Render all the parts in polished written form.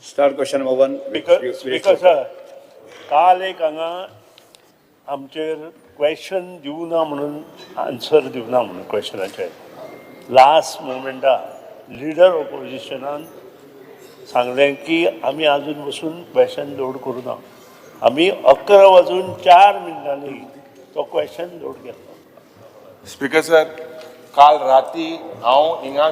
Start question number one. Speaker sir, काल एक हांगा आमचेर क्वेश्चन दिवना म्हणून, आन्सर दिवना म्हणून क्वेश्चनाचेर लास्ट मोमेंटा लिडर ऑपोजिशनान सांगलें की आमी आजून बसून क्वेश्चन लोड करूं ना. आमी 11 वाजून 4 मिनटांनी तो क्वेश्चन लोड केलो. स्पीकर सर, काल राती हांव हिंगा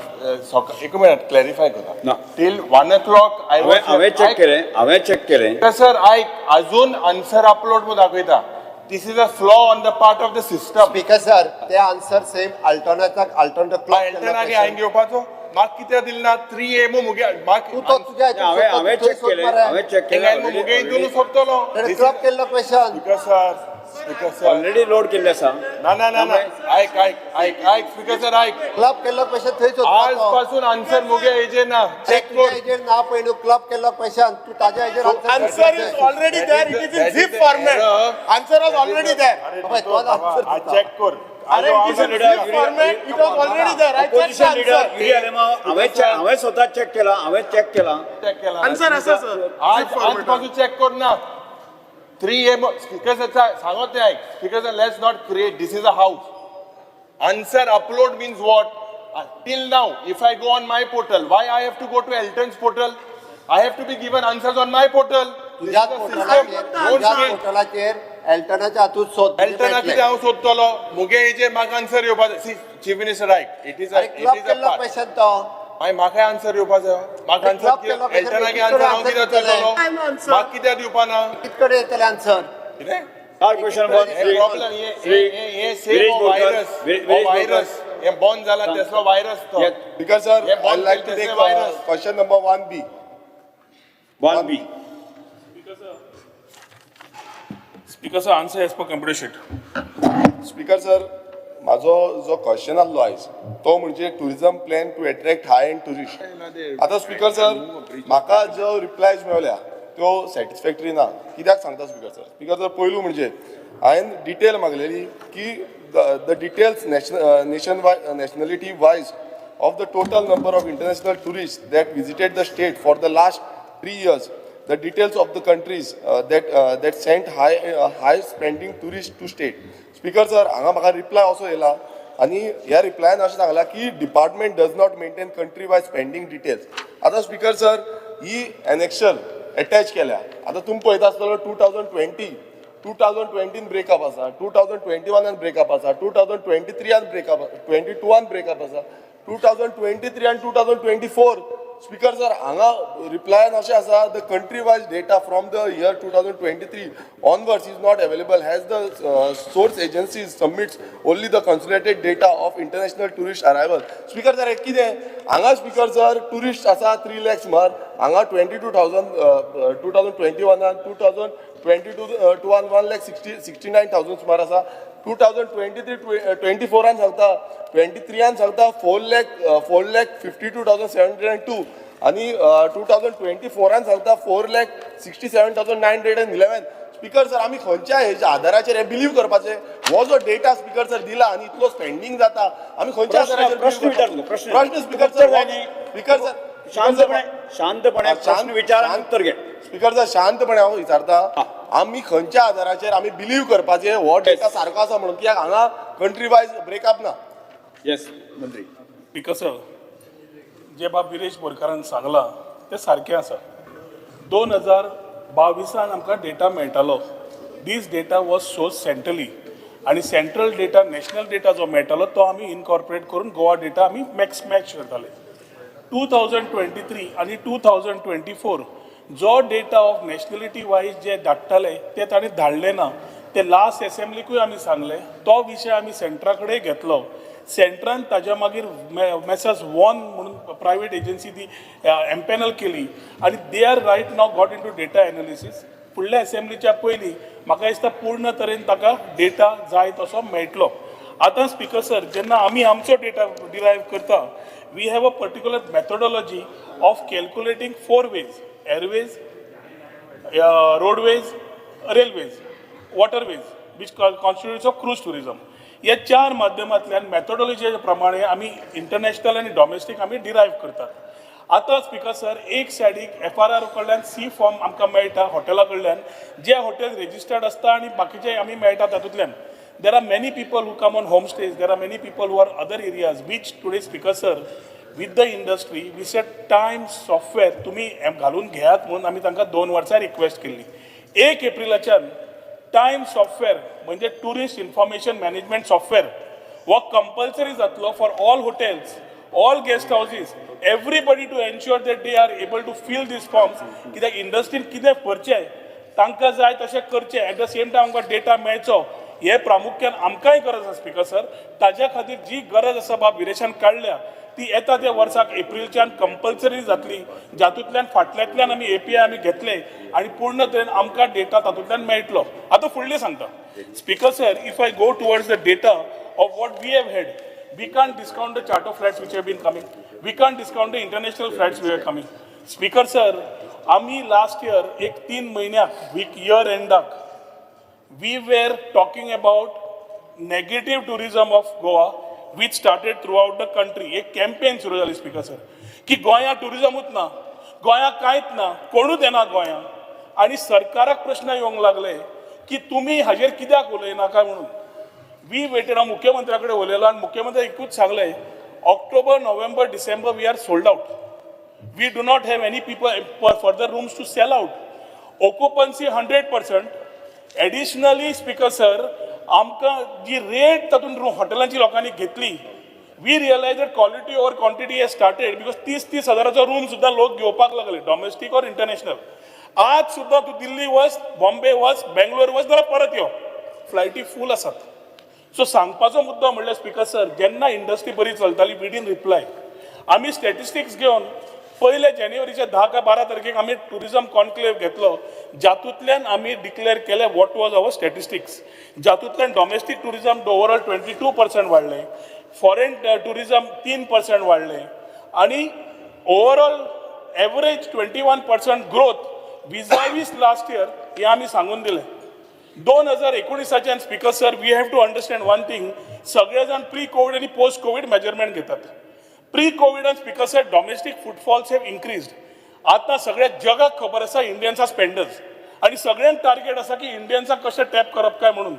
एक मिनट, क्लॅरिफाय करता. ना. Till 1 o'clock I हांवें चॅक केलें, हांवें चॅक केलें. सर, आयक, अजून आन्सर अपलोड म्हणून दाखयता. This is a flaw on the part of the system. Speaker sir, ते आन्सर सेम अल्टरनेटाक अल्टरनेट क्लॉक. एल्टनागे हांवें घेवपाचो, म्हाका कित्याक दिलें ना? 3 AM मुगे म्हाका तूं तो तुज्या हांवें चॅक केलें, हांवें चॅक केलें. मुगे हितून सोंपतलो. क्लॉक केल्लो question. Speaker sir, speaker sir. Already load केल्लें आसा. ना ना ना ना, आयक आयक आयक आयक, स्पीकर सर, आयक. क्लब केल्लो क्वेश्चन थंय आज सोदपाचो. पासून आन्सर मुगे हेजेर ना, चॅक तुज्या कर. हेजेर ना, पयलू क्लब केल्लो क्वेश्चन तूं ताज्या हेजेर. Answer is already there. It is in That is zip the format. error. Answer was already there. अबे, तोच answer दिता. चॅक कर. अरे, it is in zip format. It was already there. I checked the opposition leader answer. Yuri Alemao, हांवें स्वता check केला, हांवें check केला. चॅक केला. Answer आसा सर. आज Zip आज format. पासून चॅक कर ना. 3 AM. Speaker sir, सांगत तें आयक. Speaker sir, let's not create. This is a house. Answer upload means what? Till now, if I go on my portal, why I have to go to Elton's portal? I have to be given answers on my portal. तुझ्याच पोर्टलाचेर, तुझ्याच पोर्टलाचेर एल्टनाच्या हातूंत सोद. एल्टना कितें हांव सोदतलो? मुगे हेजेर म्हाका answer येवपा जाय. सी, चीफ मिनिस्टर, आयक, it is अरे, it club is a केल्लो पार्ट. क्वेश्चन तो. मागीर म्हाकाय आन्सर येवपा जाय. म्हाका अरे, क्लब आन्सर केलो question, एल्टनागे कितको आन्सर हांव answer कित्याक दितले? दितलो? म्हाका कित्याक दिवपा ना? कित कडेन येतले आन्सर? कितें? Start question one. हे प्रॉब्लेम, हे हे हे सेम व्हायरस, हो व्हायरस हे बंद जाला, तेसलो व्हायरस तो. Because sir, Yeah, I'd like to this take is a virus. Question number 1B. One B. Speaker sir, answer as per computer sheet. Speaker sir, म्हाजो जो क्वेश्चन आहलो आयज तो म्हणजे tourism plan to attract high end tourist. आतां speaker sir, म्हाका ज्यो replies मेवल्या त्यो सॅटिस्फॅक्टरी ना. कित्याक सांगता स्पीकर सर? स्पीकर सर, पयलू म्हणजे हांवें डिटेल मागलेली की the details nation nationality wise of the total number of international tourists that visited the state for the last 3 years, the details of the countries that sent high spending tourists to state. Speaker sir, हांगा म्हाका reply असो येयला आनी ह्या रिप्लायान अशें सांगलां की department does not maintain country wise spending details. आतां स्पीकर सर, ही एनेक्शर एटॅच केल्या. आतां तुमी पळयता आसतलो, 2020, 2020 ब्रेकअप आसा, 2021 ब्रेकअप आसा, 2023 ब्रेकअप, 22 ब्रेकअप आसा, 2023 आनी 2024. स्पीकर सर, हांगा रिप्लायान अशें आसा, the country wise data from the year 2023 onwards is not available as the source agencies submits only the consolidated data of international tourist arrival. Speaker sir, हे कितें? हांगा speaker sir, tourist आसा 3 लॅक्स सुमार. हांगा 22,000 2021, 2022 टुवान 1 lakh 69,000 सुमार आसा. 2023 24 सांगता, 23 सांगता 4,52,702 आनी 2024 सांगता 4,67,911. स्पीकर सर, आमी खंयच्या हेच्या आधाराचेर हे बिलीव करपाचें? हो जो डेटा स्पीकर सर दिला आनी इतलो स्पेंडींग जाता, आमी खंयच्या आधाराचेर प्रश्न believe विचार करपाचें? तुका, प्रश्न. प्रश्न स्पीकर उत्तर सर, जाय न्ही. स्पीकर सर, शांतपणे, शांतपणे प्रश्न विचार आनी उत्तर घे. स्पीकर सर, शांतपणे हांव विचारता, आमी खंयच्या आधाराचेर आमी बिलीव करपाचें हो डेटा सारको आसा म्हणून? कित्याक हांगा कंट्री वायज ब्रेकअप ना. येस, मंत्री. स्पीकर सर, जे बाब विरेश बोरकारान सांगलां तें सारकें आसा. 2022 आमकां डेटा मेळटालो. This data was source centrally आनी सेंट्रल डेटा, नॅशनल डेटा जो मेळटालो तो आमी इनकॉर्पोरेट करून गोवा डेटा आमी मॅक्स मॅच करताले. 2023 आनी 2024 जो डेटा ऑफ नॅशनलिटी वायज जे धाडटाले ते तांणी धाडले ना. ते लास्ट एसेंब्लीकूय आमी सांगले. तो विशय आमी सेंट्रा कडेन घेतलो. सेंट्रान ताज्या मागीर मेसर्स वॉन म्हणून प्रायवेट एजन्सी ती एम्पॅनल केली आनी they are right now got into data analysis. फुडल्या एसेंब्लीच्या पयलीं म्हाका दिसता पूर्ण तरेन ताका डेटा जाय तसो मेळटलो. आतां स्पीकर सर, जेन्ना आमी आमचो डेटा डिरायव करता, we have a particular methodology of calculating four ways: airways, roadways, railways, waterways, which constitutes of cruise tourism. या चार माध्यमांतल्यान मेथोडॉलॉजी प्रमाणे आमी इंटरनॅशनल आनी डॉमेस्टीक आमी डिरायव करतात. आतां स्पिकर सर, एक सायडीक एफआरआर कडल्यान सी फॉर्म आमकां मेळटा हॉटेला कडल्यान, जे हॉटेल रेजिस्टर्ड आसता आनी बाकीचे आमी मेळटा तातूंतल्यान. There are many people who come on home stays, there are many people who are other areas, which today, Speaker sir, with the industry we set time software तुमी घालून घेयात म्हणून आमी तांकां 2 वर्सां रिक्वेस्ट केल्ली. 1 एप्रिलाच्यान टायम सॉफ्टवेअर म्हणजे tourist information management software हो कंपल्सरी जातलो for all hotels, all guest houses, everybody, to ensure that they are able to fill these forms. कित्याक इंडस्ट्रीन कितें करचें, तांकां जाय तशें करचें, एट the same time आमकां डेटा मेळचो हे प्रामुख्यान आमकांय गरज आसा स्पिकर सर. ताज्या खातीर जी गरज आसा बाब विरेशान काडल्या, ती येता त्या वर्साक एप्रिलच्यान कंपल्सरी जातली, जातूंतल्यान फाटल्यांतल्यान आमी एपीआय आमी घेतले आनी पूर्ण तरेन आमकां डेटा तातूंतल्यान मेळटलो. आतां फुडलें सांगता, Speaker sir, if I go towards the data of what we have had, we can't discount the charter flights which have been coming. We can't discount the international flights which are coming. Speaker sir, आमी last year एक 3 म्हयन्याक week year एंडाक we were talking about negative tourism of Goa, which started throughout the country. एक campaign सुरू जाली speaker sir, की गोंया टुरिजमूच ना, गोंया कांयच ना, कोणूच येना गोंया. आनी सरकाराक प्रश्न येवंक लागले की तुमी हाजेर कित्याक उलयना काय म्हणून. We waited. हांव मुख्यमंत्र्या कडेन उलयलो आनी मुख्यमंत्री एकूच सांगलें, October, November, December we are sold out. We do not have any people further rooms to sell out. Occupancy 100%. Additionally, Speaker sir, आमकां जी रेट तातूंत हॉटेलांची लोकांनी घेतली, we realize that quality over quantity has started, because 30-30 हजाराचो room सुद्दां लोक घेवपाक लागले, डॉमेस्टीक ऑर इंटरनॅशनल. आज सुद्दां तूं दिल्ली वच, बॉम्बे वच, बेंगलोर वच, जाल्यार परत यो, फ्लायटी फूल आसात. सो सांगपाचो मुद्दो म्हणल्यार स्पिकर सर, जेन्ना इंडस्ट्री बरी चलताली, we didn't reply. आमी स्टॅटिस्टिक्स घेवन पयले जानेवारीच्या 10 काय 12 तारखेक आमी टुरिझम कॉन्क्लेव घेतलो, जातूंतल्यान आमी डिक्लेअर केले what was our statistics, जातूंतल्यान domestic tourism overall 22% वाडलें, फॉरेन टुरिझम 3% वाडलें आनी overall average 21% growth vis-a-vis last year हें आमी सांगून दिलें. 2019च्यान, Speaker sir, we have to understand one thing. सगळे जाण प्री कोवीड आनी पोस्ट कोवीड मेजरमेंट घेतात. प्री कोविडान, Speaker sir, domestic footfalls have increased. आतां सगळ्या जगाक खबर आसा Indians are spenders आनी सगळ्यांक टार्गेट आसा की इंडियन्साक कशें टॅप करप काय म्हणून.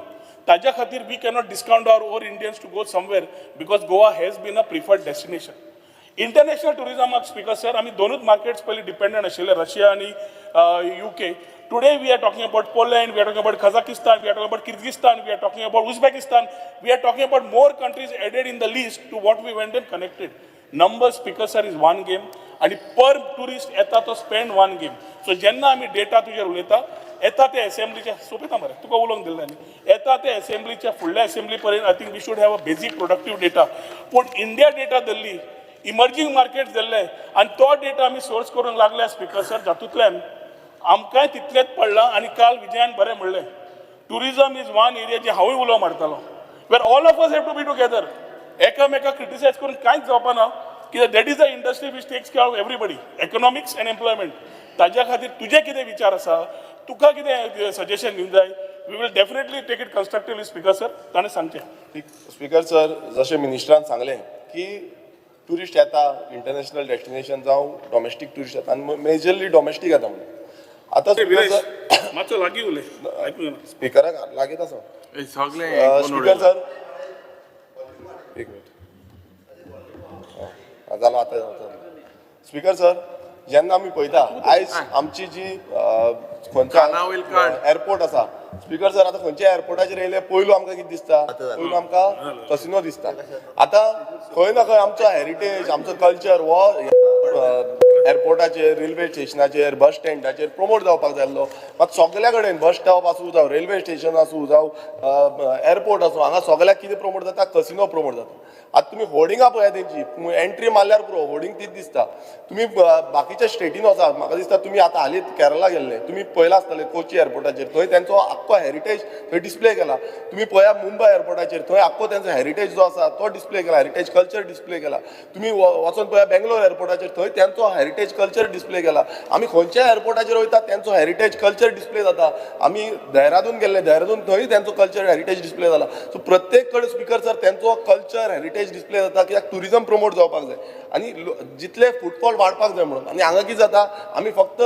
ताज्या खातीर we cannot discount our or Indians to go somewhere, because Goa has been a preferred destination. International टुरिझमाक, speaker sir, आमी दोनूच मार्केट्स पयलीं डिपेंडंट आशिल्ले, रशिया आनी UK. Today we are talking about Poland, we are talking about Kazakhstan, we are talking about Kyrgyzstan, we are talking about Uzbekistan, we are talking about more countries added in the list to what we went and connected. Number, Speaker sir, is one game आणि पर tourist येता तो spend one game. So जेन्ना आमी data तुजेर उलयता, येता ते असेंब्लीच्या, सोंपयता मरे, तुका उलोवंक दिलें न्ही, येता ते असेंब्लीच्या फुडल्या असेंब्ली पर्यंत I think we should have a basic productive data. पूण इंडिया डेटा धरली, इमर्जींग मार्केट धरले आनी तो डेटा आमी सोर्स करूंक लागले, स्पिकर सर, जातूंतल्यान आमकांय तितलेंच पडलां. आनी काल विजयान बरें म्हणलें, tourism is one area जे हांवूय उलो मारतालो, where all of us have to be together. एकामेकाक क्रिटिसायज करून कांयच जावपाना, कित्याक that is a industry which takes care of everybody, economics and employment. ताज्या खातीर तुजे कितें विचार आसा, तुका कितें सजेशन दिवंक जाय, we will definitely take it constructively, Speaker sir. ताणें सांगचें. स्पीकर सर, जशें मिनिस्टरान सांगलें की ट्युरिस्ट येता, इंटरनॅशनल डेस्टिनेशन जावं डॉमेस्टीक ट्युरिस्ट येता आनी मेजरली डॉमेस्टीक येता म्हणून. आतां स्पीकर सर, मातसो लागीं उलय, आयकूंक येना. स्पिकराक लागींच आसा. सगळे. स्पीकर सर, एक मिनिट. हा, जालो आतां. स्पीकर सर, जेन्ना आमी पळयता आयज आमची जी कानावयल खंयचो काड. एअरपोर्ट आसा, स्पीकर सर, आतां खंयच्या एअरपोर्टाचेर येयले, पयलू आमकां कितें दिसता? पयलू आमकां कसिनो दिसता. आतां खंय ना खंय आमचो हेरिटेज, आमचो कल्चर हो एअरपोर्टाचेर, रेल्वे स्टेशनाचेर, बस स्टँडाचेर प्रमोट जावपाक जाय आसलो. मात सगल्या कडेन, बस स्टॉप आसूं जावं रेल्वे स्टेशन आसूं जावं एअरपोर्ट आसूं, हांगा सगल्याक कितें प्रमोट जाता? कसिनो प्रमोट जाता. आतां तुमी होर्डिंगां पळया तेंची, एंट्री मारल्यार पुरो, होर्डिंग तीच दिसता. तुमी बाकीच्या स्टेटीन वचा, म्हाका दिसता तुमी आतां हालींच केरला गेल्ले, तुमी पळयलां आसतलें कोची एअरपोर्टाचेर, थंय तेंचो आख्खो हेरिटेज थंय डिस्प्ले केला. तुमी पळया मुंबय एअरपोर्टाचेर, थंय आख्खो तेंचो हेरिटेज जो आसा तो डिस्प्ले केला, हेरिटेज कल्चर डिस्प्ले केला. तुमी वचोन पळया बेंगलोर एअरपोर्टाचेर, थंय तेंचो हेरिटेज हेरिटेज कल्चर डिस्प्ले केला. आमी खंयच्याय एअरपोर्टाचेर वयता, तेंचो हेरिटेज कल्चर डिस्प्ले जाता. आमी देहरादून गेल्ले, देहरादून थंय तेंचो कल्चर हेरिटेज डिस्प्ले जाला. सो प्रत्येक कडेन, स्पिकर सर, तेंचो कल्चर हेरिटेज डिस्प्ले जाता, कित्याक टुरिजम प्रमोट जावपाक जाय आनी जितले फुटफॉल वाडपाक जाय म्हणून. आनी हांगा कितें जाता, आमी फक्त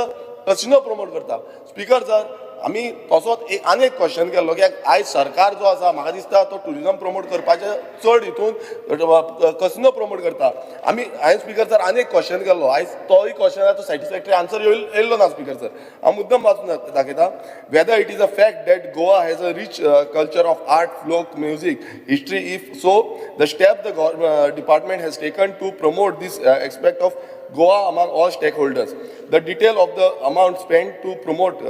कसिनो प्रमोट करता. स्पिकर सर, आमी तसोच एक आनी एक क्वेश्चन केल्लो की आयज सरकार जो आसा, म्हाका दिसता तो टुरिजम प्रमोट करपाचे चड हितून कसिनो प्रमोट करता. आमी, हांवें, स्पिकर सर, आनी एक क्वेश्चन केल्लो. आयज तोय क्वेश्चनाचो सॅटिस्फॅक्टरी आन्सर येयल्लो ना. स्पिकर सर, हांव मुद्दम वाचून दाखयता. Whether it is a fact that Goa has a rich culture of art, folk, music, history? If so, the step the department has taken to promote this aspect of Goa among all stakeholders. The detail of the amount spent to promote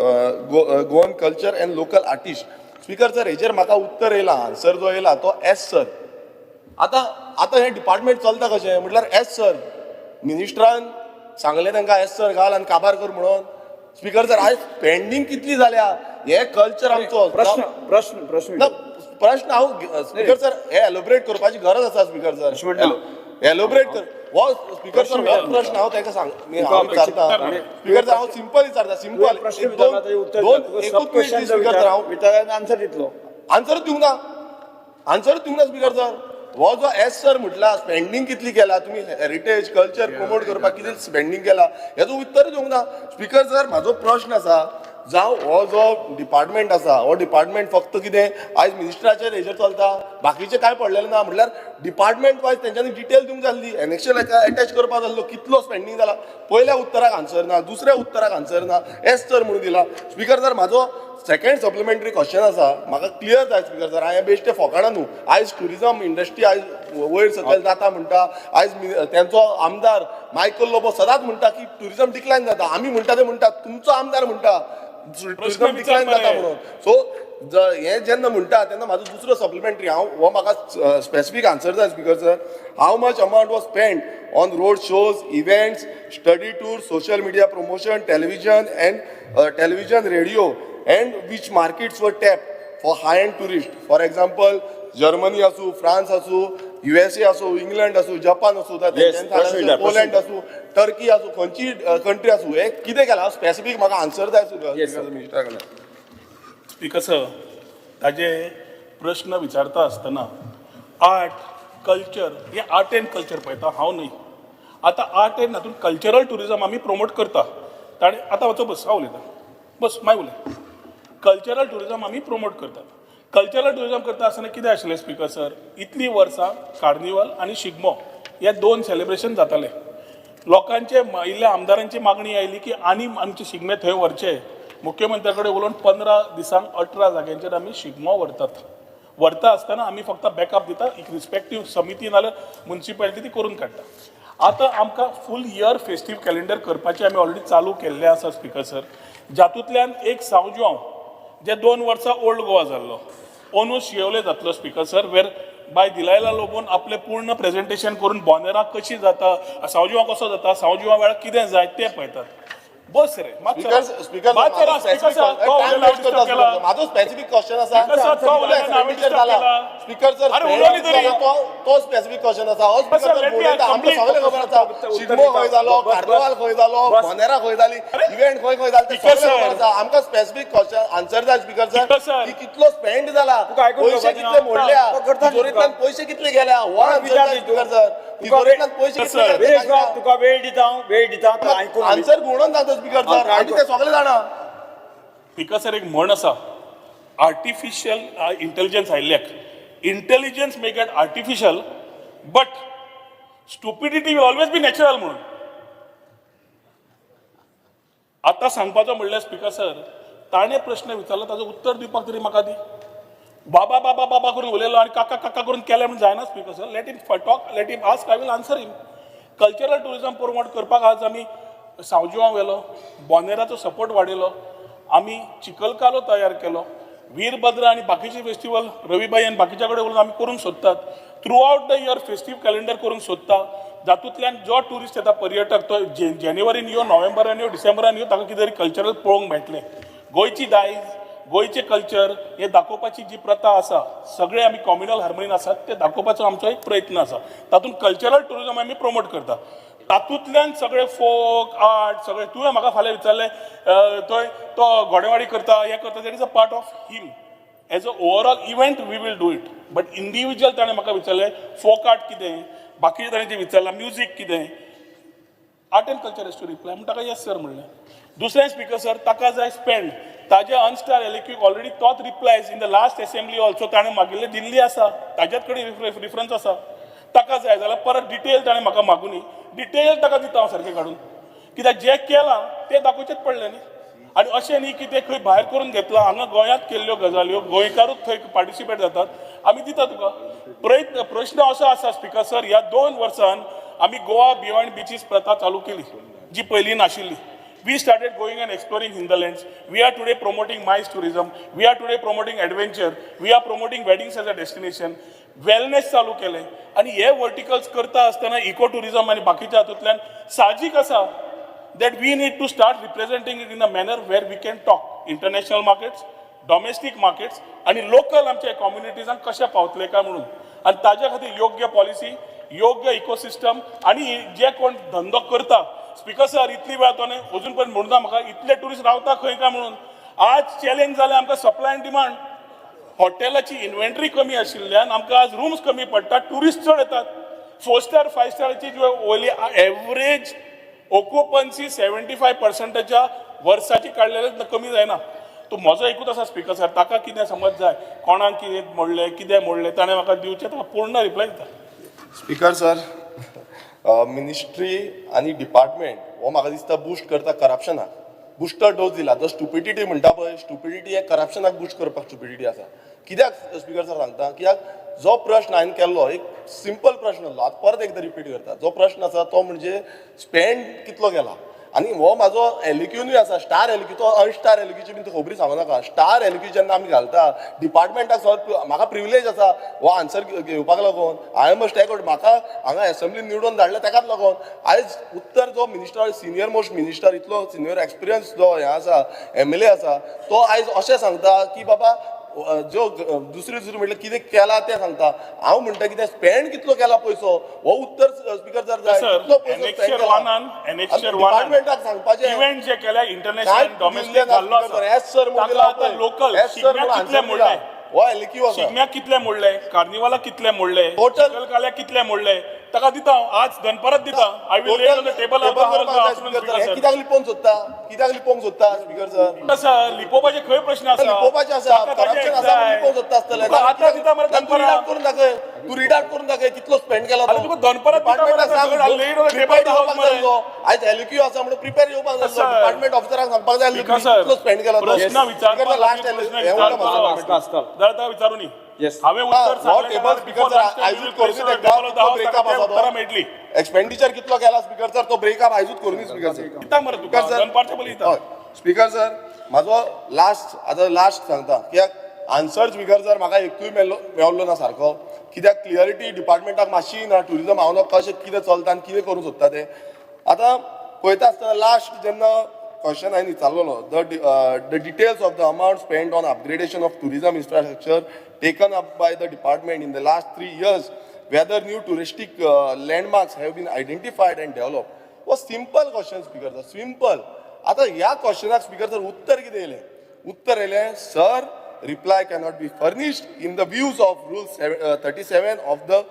Goan culture and local artists. Speaker sir, हेजेर म्हाका उत्तर येयला, answer जो येयला तो येस sir. आतां आतां हें डिपार्टमेंट चलता कशें? म्हटल्यार येस सर, मिनिस्टरान सांगलें तांकां, येस सर घाल आनी काबार कर म्हणून. स्पीकर सर, आयज स्पेंडींग कितली जाल्या, हे कल्चर आमचो प्रश्न, प्रश्न, प्रश्न. ना, प्रश्न हांव, स्पीकर सर, हे एलोबरेट करपाची गरज आसा. स्पीकर सर, म्हणटा. एलोबरेट कर. हो स्पीकर सर, हो प्रश्न हांव ताका सांग हांव विचारता. स्पीकर सर, हांव सिंपल विचारता, सिंपल. प्रश्न विचारला ताजें उत्तर. दोन एकूच मिनिट, स्पीकर सर. हांव विचारान आन्सर दितलो. आन्सर दिवंक ना, आन्सर दिवंक ना. स्पीकर सर, हो जो येस सर म्हटला, स्पेंडींग कितली केला तुमी, हेरिटेज कल्चर प्रमोट करपाक कितें स्पेंडींग केला, हेजो उत्तर दिवंक ना. स्पीकर सर, म्हाजो प्रश्न आसा, जावं हो जो डिपार्टमेंट आसा, हो डिपार्टमेंट फक्त कितें आयज मिनिस्टराचेर हेजेर चलता, बाकीचें कांय पडलेलें ना? म्हटल्यार डिपार्टमेंट वायज तेंच्यांनी डिटेल दिवंक जाय आसली, एनेक्शर एटॅच करपाक जाल्लो, कितलो स्पेंडींग जाला. पयल्या उत्तराक आन्सर ना, दुसऱ्या उत्तराक आन्सर ना, येस सर म्हणून दिला. स्पीकर सर, म्हाजो सेकंड सप्लिमेंटरी क्वेश्चन आसा, म्हाका क्लियर जाय. स्पीकर सर, हांवें बेश्टें फोकाणां न्हू. आयज टुरिजम इंडस्ट्री आयज वयर सकयल जाता म्हणटा. आयज तेंचो आमदार मायकल लोबो सदांच म्हणटा की टुरिजम डिक्लायन जाता. आमी म्हणटा ते म्हणटा, तुमचो आमदार म्हणटा टुरिजम डिक्लायन जाता म्हणून. सो हें जेन्ना म्हणटा तेन्ना म्हाजो दुसरो सप्लिमेंटरी, हांव हो म्हाका स्पेसिफीक आन्सर जाय, speaker sir. How much amount was spend on road shows, events, study tour, social media promotion, television and television, radio, and which markets were tap for high end tourist? For example, Germany आसूं, France आसूं, USA आसूं, England आसूं, Japan आसूं, प्रश्न विचार, प्रश्न. Poland आसूं, Turkey आसूं, खंयची कंट्री आसूं, हे कितें केलां, स्पेसिफीक म्हाका आन्सर जाय. Yes, sir. मिनिस्टरा कडल्यान. स्पीकर सर, ताजे प्रश्न विचारता आसतना आर्ट कल्चर हे आर्ट एंड कल्चर पळयता हांव न्हय. आतां आर्ट एंड हातूंत कल्चरल ट्युरिजम आमी प्रमोट करता. ताणें आतां वचो, बस, हांव उलयतां, बस, मागीर उलय. कल्चरल ट्युरिजम आमी प्रमोट करतात. कल्चरल ट्युरिजम करता आसतना कितें आशिल्लें, स्पीकर सर, इतलीं वर्सां कार्निवल आनी शिगमो हे दोन सेलिब्रेशन जाताले. लोकांचे इल्ल्या आमदारांची मागणी आयली की आनी आमचे शिगमे थंय व्हरचे. मुख्यमंत्र्या कडेन उलोवन 15 दिसांक 18 जाग्यांचेर आमी शिगमो व्हरतात. व्हरता आसतना आमी फक्त बॅकअप दिता, एक रिस्पेक्टीव समिती नाल्यार मुन्सिपालिटी ती करून काडटा. आतां आमकां फूल इयर फेस्टीव कॅलेंडर करपाचें आमी ऑलरेडी चालू केल्लें आसा, स्पीकर सर, जातूंतल्यान एक सांव जुआंव जे 2 वर्सां ओल्ड गोवा जाल्लो, अंदू शिवोले जातलो, स्पीकर सर, वेर बाय दिलायला लोबोन आपलें पूर्ण प्रेजेंटेशन करून बोंदेरा कशी जाता, सांव कसो जाता, सांव वेळार कितें जाय तें पळयतात. बस रे. स्पीकर, स्पीकर, माझो स्पेसिफिक क्वेश्चन आसा. स्पीकर सर, तो उलयला, हांवें disturb केला. स्पीकर सर, अरे, उलोवनी तरी. तो स्पेसिफिक क्वेश्चन आसा हो. स्पीकर सर, उलयता, आमकां सगळें खबर आसा, शिगमो खंय जालो, कार्निवाल खंय जालो, बोंदेरा खंय जाली, इव्हेंट खंय खंय जाले, ते सगळें खबर आसा. आमकां स्पेसिफिक क्वेश्चन आन्सर जाय, स्पीकर सर, की कितलो स्पेंड जाला, पयशे कितले मोडल्या, तिजोरेंतल्यान पयशे कितले गेल्या, हो आन्सर जाय, स्पीकर सर. तिजोरेंतल्यान पयशे कितले गेले? तुका वेळ दिता हांव, वेळ दिता. आन्सर म्हणून जाता, स्पीकर सर, आनी ते सगळे जाणा. स्पीकर सर, एक म्हण आसा, आर्टिफिशियल इंटेलिजन्स आयिल्ल्याक, intelligence may get artificial but stupidity will always be natural म्हणून. आतां सांगपाचो म्हणल्यार, स्पीकर सर, ताणें प्रश्न विचारलो, ताजो उत्तर दिवपाक तरी म्हाका दी. बाबा बाबा बाबा करून उलयलो आनी काका काका करून केलें म्हणून जायना. Speaker sir, let him talk, let him ask, I will answer him. Cultural tourism promote करपाक आज आमी सांव जुआंव व्हेलो, बोनेराचो सपोर्ट वाडयलो, आमी चिखलकालो तयार केलो, वीरभद्र आनी बाकीचे फेस्टिवल रविबाई आनी बाकीच्या कडेन उलोवन आमी करूंक सोदतात. Throughout the year festive calendar करूंक सोदता, जातूंतल्यान जो ट्युरिस्ट येता, पर्यटक, तो जानेवारीन यो, नोव्हेंबरान यो, डिसेंबरान यो, ताका कितें तरी कल्चरल पळोवंक मेळटलें. गोंयची दायज, गोंयचें कल्चर हें दाखोवपाची जी प्रथा आसा, सगळे आमी कॉम्युनल हार्मोनीन आसात, ते दाखोवपाचो आमचो एक प्रयत्न आसा. तातूंत कल्चरल ट्युरिजम आमी प्रमोट करता. तातूंतल्यान सगळे फोक आर्ट सगळे तुवें म्हाका फाल्यां विचारलें, थंय तो घोडेवाडी करता, हें करता, that is a part of him. As a overall event we will do it, but individual ताणें म्हाका विचारलें फोक आर्ट कितें, बाकीचें ताणें जें विचारलां म्युजीक कितें, art and culture has to reply म्हण ताका येस सर म्हणलें. दुसरें स्पिकर सर, ताका जाय स्पेंड ताजे अनस्टार एलएक्यूक ऑलरेडी तोच replies in the last assembly also ताणें मागिल्ले दिल्ली आसा, ताज्याच कडेन रिफरन्स आसा. ताका जाय जाल्यार परत डिटेल ताणें म्हाका मागुनी, डिटेल ताका दिता हांव सारकें काडून, कित्याक जें केलां तें दाखोवचेंच पडलें न्ही. आनी अशें न्ही की तें खंय भायर करून घेतलां, हांगा गोंयांत केल्ल्यो गजाल्यो गोंयकारूच थंय पार्टिसिपेट जातात, आमी दिता तुका. प्रयत्न प्रश्न असो आसा स्पिकर सर, ह्या 2 वर्सान आमी गोवा बियॉन्ड बिचीस प्रथा चालू केली जी पयलीं नाशिल्ली. We started going and exploring hinterlands. We are today promoting MICE tourism. We are today promoting adventure. We are promoting weddings as a destination. Wellness चालू केलें आनी हे वर्टिकल्स करता आसतना इको टुरिजम आनी बाकीच्या हातूंतल्यान साहजीक आसा that we need to start representing it in a manner where we can talk international markets, domestic markets आनी लोकल आमच्या कम्युनिटीजांक कशें पावतले काय म्हणून. आनी ताज्या खातीर योग्य पॉलिसी, योग्य इकोसिस्टम आनी जे कोण धंदो करता. स्पिकर सर, इतली वेळ तो न्ही अजून पर्यंत म्हणूना म्हाका इतले ट्युरिस्ट रावता खंय काय म्हणून. आज चॅलेंज जालें आमकां सप्लाय आनी डिमांड. हॉटेलाची इन्व्हेंटरी कमी आशिल्ल्यान आमकां आज रुम्स कमी पडटा, ट्युरिस्ट चड येतात. 4 स्टार 5 स्टाराची जी वयली एवरेज ऑक्युपन्सी 75%च्या वर्साची काडलेले कमी जायना. तूं म्हजो एकूच आसा स्पिकर सर, ताका कितें समज जाय, कोणाक कितें मोडलें कितें मोडलें ताणें म्हाका दिवचें, ताका पूर्ण रिप्लाय दिता. स्पिकर सर, मिनिस्ट्री आनी डिपार्टमेंट हो म्हाका दिसता बुस्ट करता करप्शनाक, बुस्टर डोस दिला. जो स्टुपिडिटी म्हणटा पळय, स्टुपिडिटी हे करप्शनाक बुस्ट करपाक स्टुपिडिटी आसा. कित्याक स्पिकर सर सांगता, कित्याक जो प्रश्न हांवें केल्लो एक सिंपल प्रश्न आसलो, आतां परत एकदां रिपीट करता. जो प्रश्न आसा तो म्हणजे स्पेंड कितलो केला, आनी हो म्हाजो एलक्यूनूय आसा, स्टार एलक्यू, तो अनस्टार एलक्यूची बीन खबरी सांगू नाका. स्टार एलक्यू जेन्ना आमी घालता डिपार्टमेंटाक सर म्हाका प्रिविलेज आसा हो आन्सर घेवपाक लागून. I am a stake, म्हाका हांगा एसेंब्लीन निवडून धाडले तेकाच लागून. आयज उत्तर जो मिनिस्टर, सिनियर मोस्ट मिनिस्टर, इतलो सिनियर एक्सपिरियन्स जो हें आसा, एमएलए आसा, तो आयज अशें सांगता की बाबा ज्यो दुसरी दुसरी म्हटल्यार कितें केलां तें सांगता. हांव म्हणटा कितें स्पेंड कितलो केला पयसो, हो उत्तर स्पिकर सर जाय. कितलो पयसो स्पेंड केला डिपार्टमेंटाक सांगपाचें. इव्हेंट जे केल्या इंटरनॅशनल डॉमेस्टीक जाल्लो आसा, एस सर ताका आतां लोकल शिगम्याक कितले मोडले, हो एलक्यू आसा, शिगम्याक कितले मोडले, कार्निवालाक कितले मोडले, टोटल चिखलकाल्याक कितले मोडले, ताका दिता हांव आज दनपारात दिता. I will lay on the table. कित्याक लिपोवंक सोदता, कित्याक लिपोवंक सोदता स्पिकर सर? आसा लिपोवपाचे खंय प्रश्न आसा? लिपोवपाचे आसा, करप्शन आसा लिपोवंक सोदता आसतलें. आतां दिता मरे तूं दनपारां. रीड आउट करून दाखय, तूं रीड आउट करून दाखय कितलो स्पेंड केला. आरे तुका दनपारां दिता मरे, प्रिपेर येवपाक जाय. आयज एलक्यू आसा म्हणून प्रिपेर येवपाक जाय. डिपार्टमेंट ऑफिसराक सांगपाक जाय कितलो स्पेंड केला. प्रश्न विचारपाक लास्ट जाल्यार विचारूं न्ही. हांवें उत्तर सांगलें, मेळटली. एक्सपेंडिचर कितलो केला स्पिकर सर, तो ब्रेकअप आयजूच करूं स्पिकर सर. दिता मरे तुका दनपारच्या पयलीं दिता. स्पिकर सर, म्हाजो लास्ट, आतां लास्ट सांगता, कित्याक आन्सर स्पिकर सर म्हाका एकूय मेळ्ळो ना सारको, कित्याक क्लियरिटी डिपार्टमेंटाक मातशी ना. ट्युरिजम हांव कशें कितें चलता आनी कितें करूंक सोदता तें आतां पळयता आसतना लास्ट जेन्ना क्वेश्चन हांवें विचारलेलो, the details of the amount spend on upgradation of tourism infrastructure taken up by the department in the last 3 years, whether new touristic landmarks have been identified and developed. हो simple question speaker sir, simple. आतां ह्या क्वेश्चनाक speaker sir उत्तर कितें येयलें? उत्तर येयलें sir, reply cannot be furnished in the views of rule 37 of the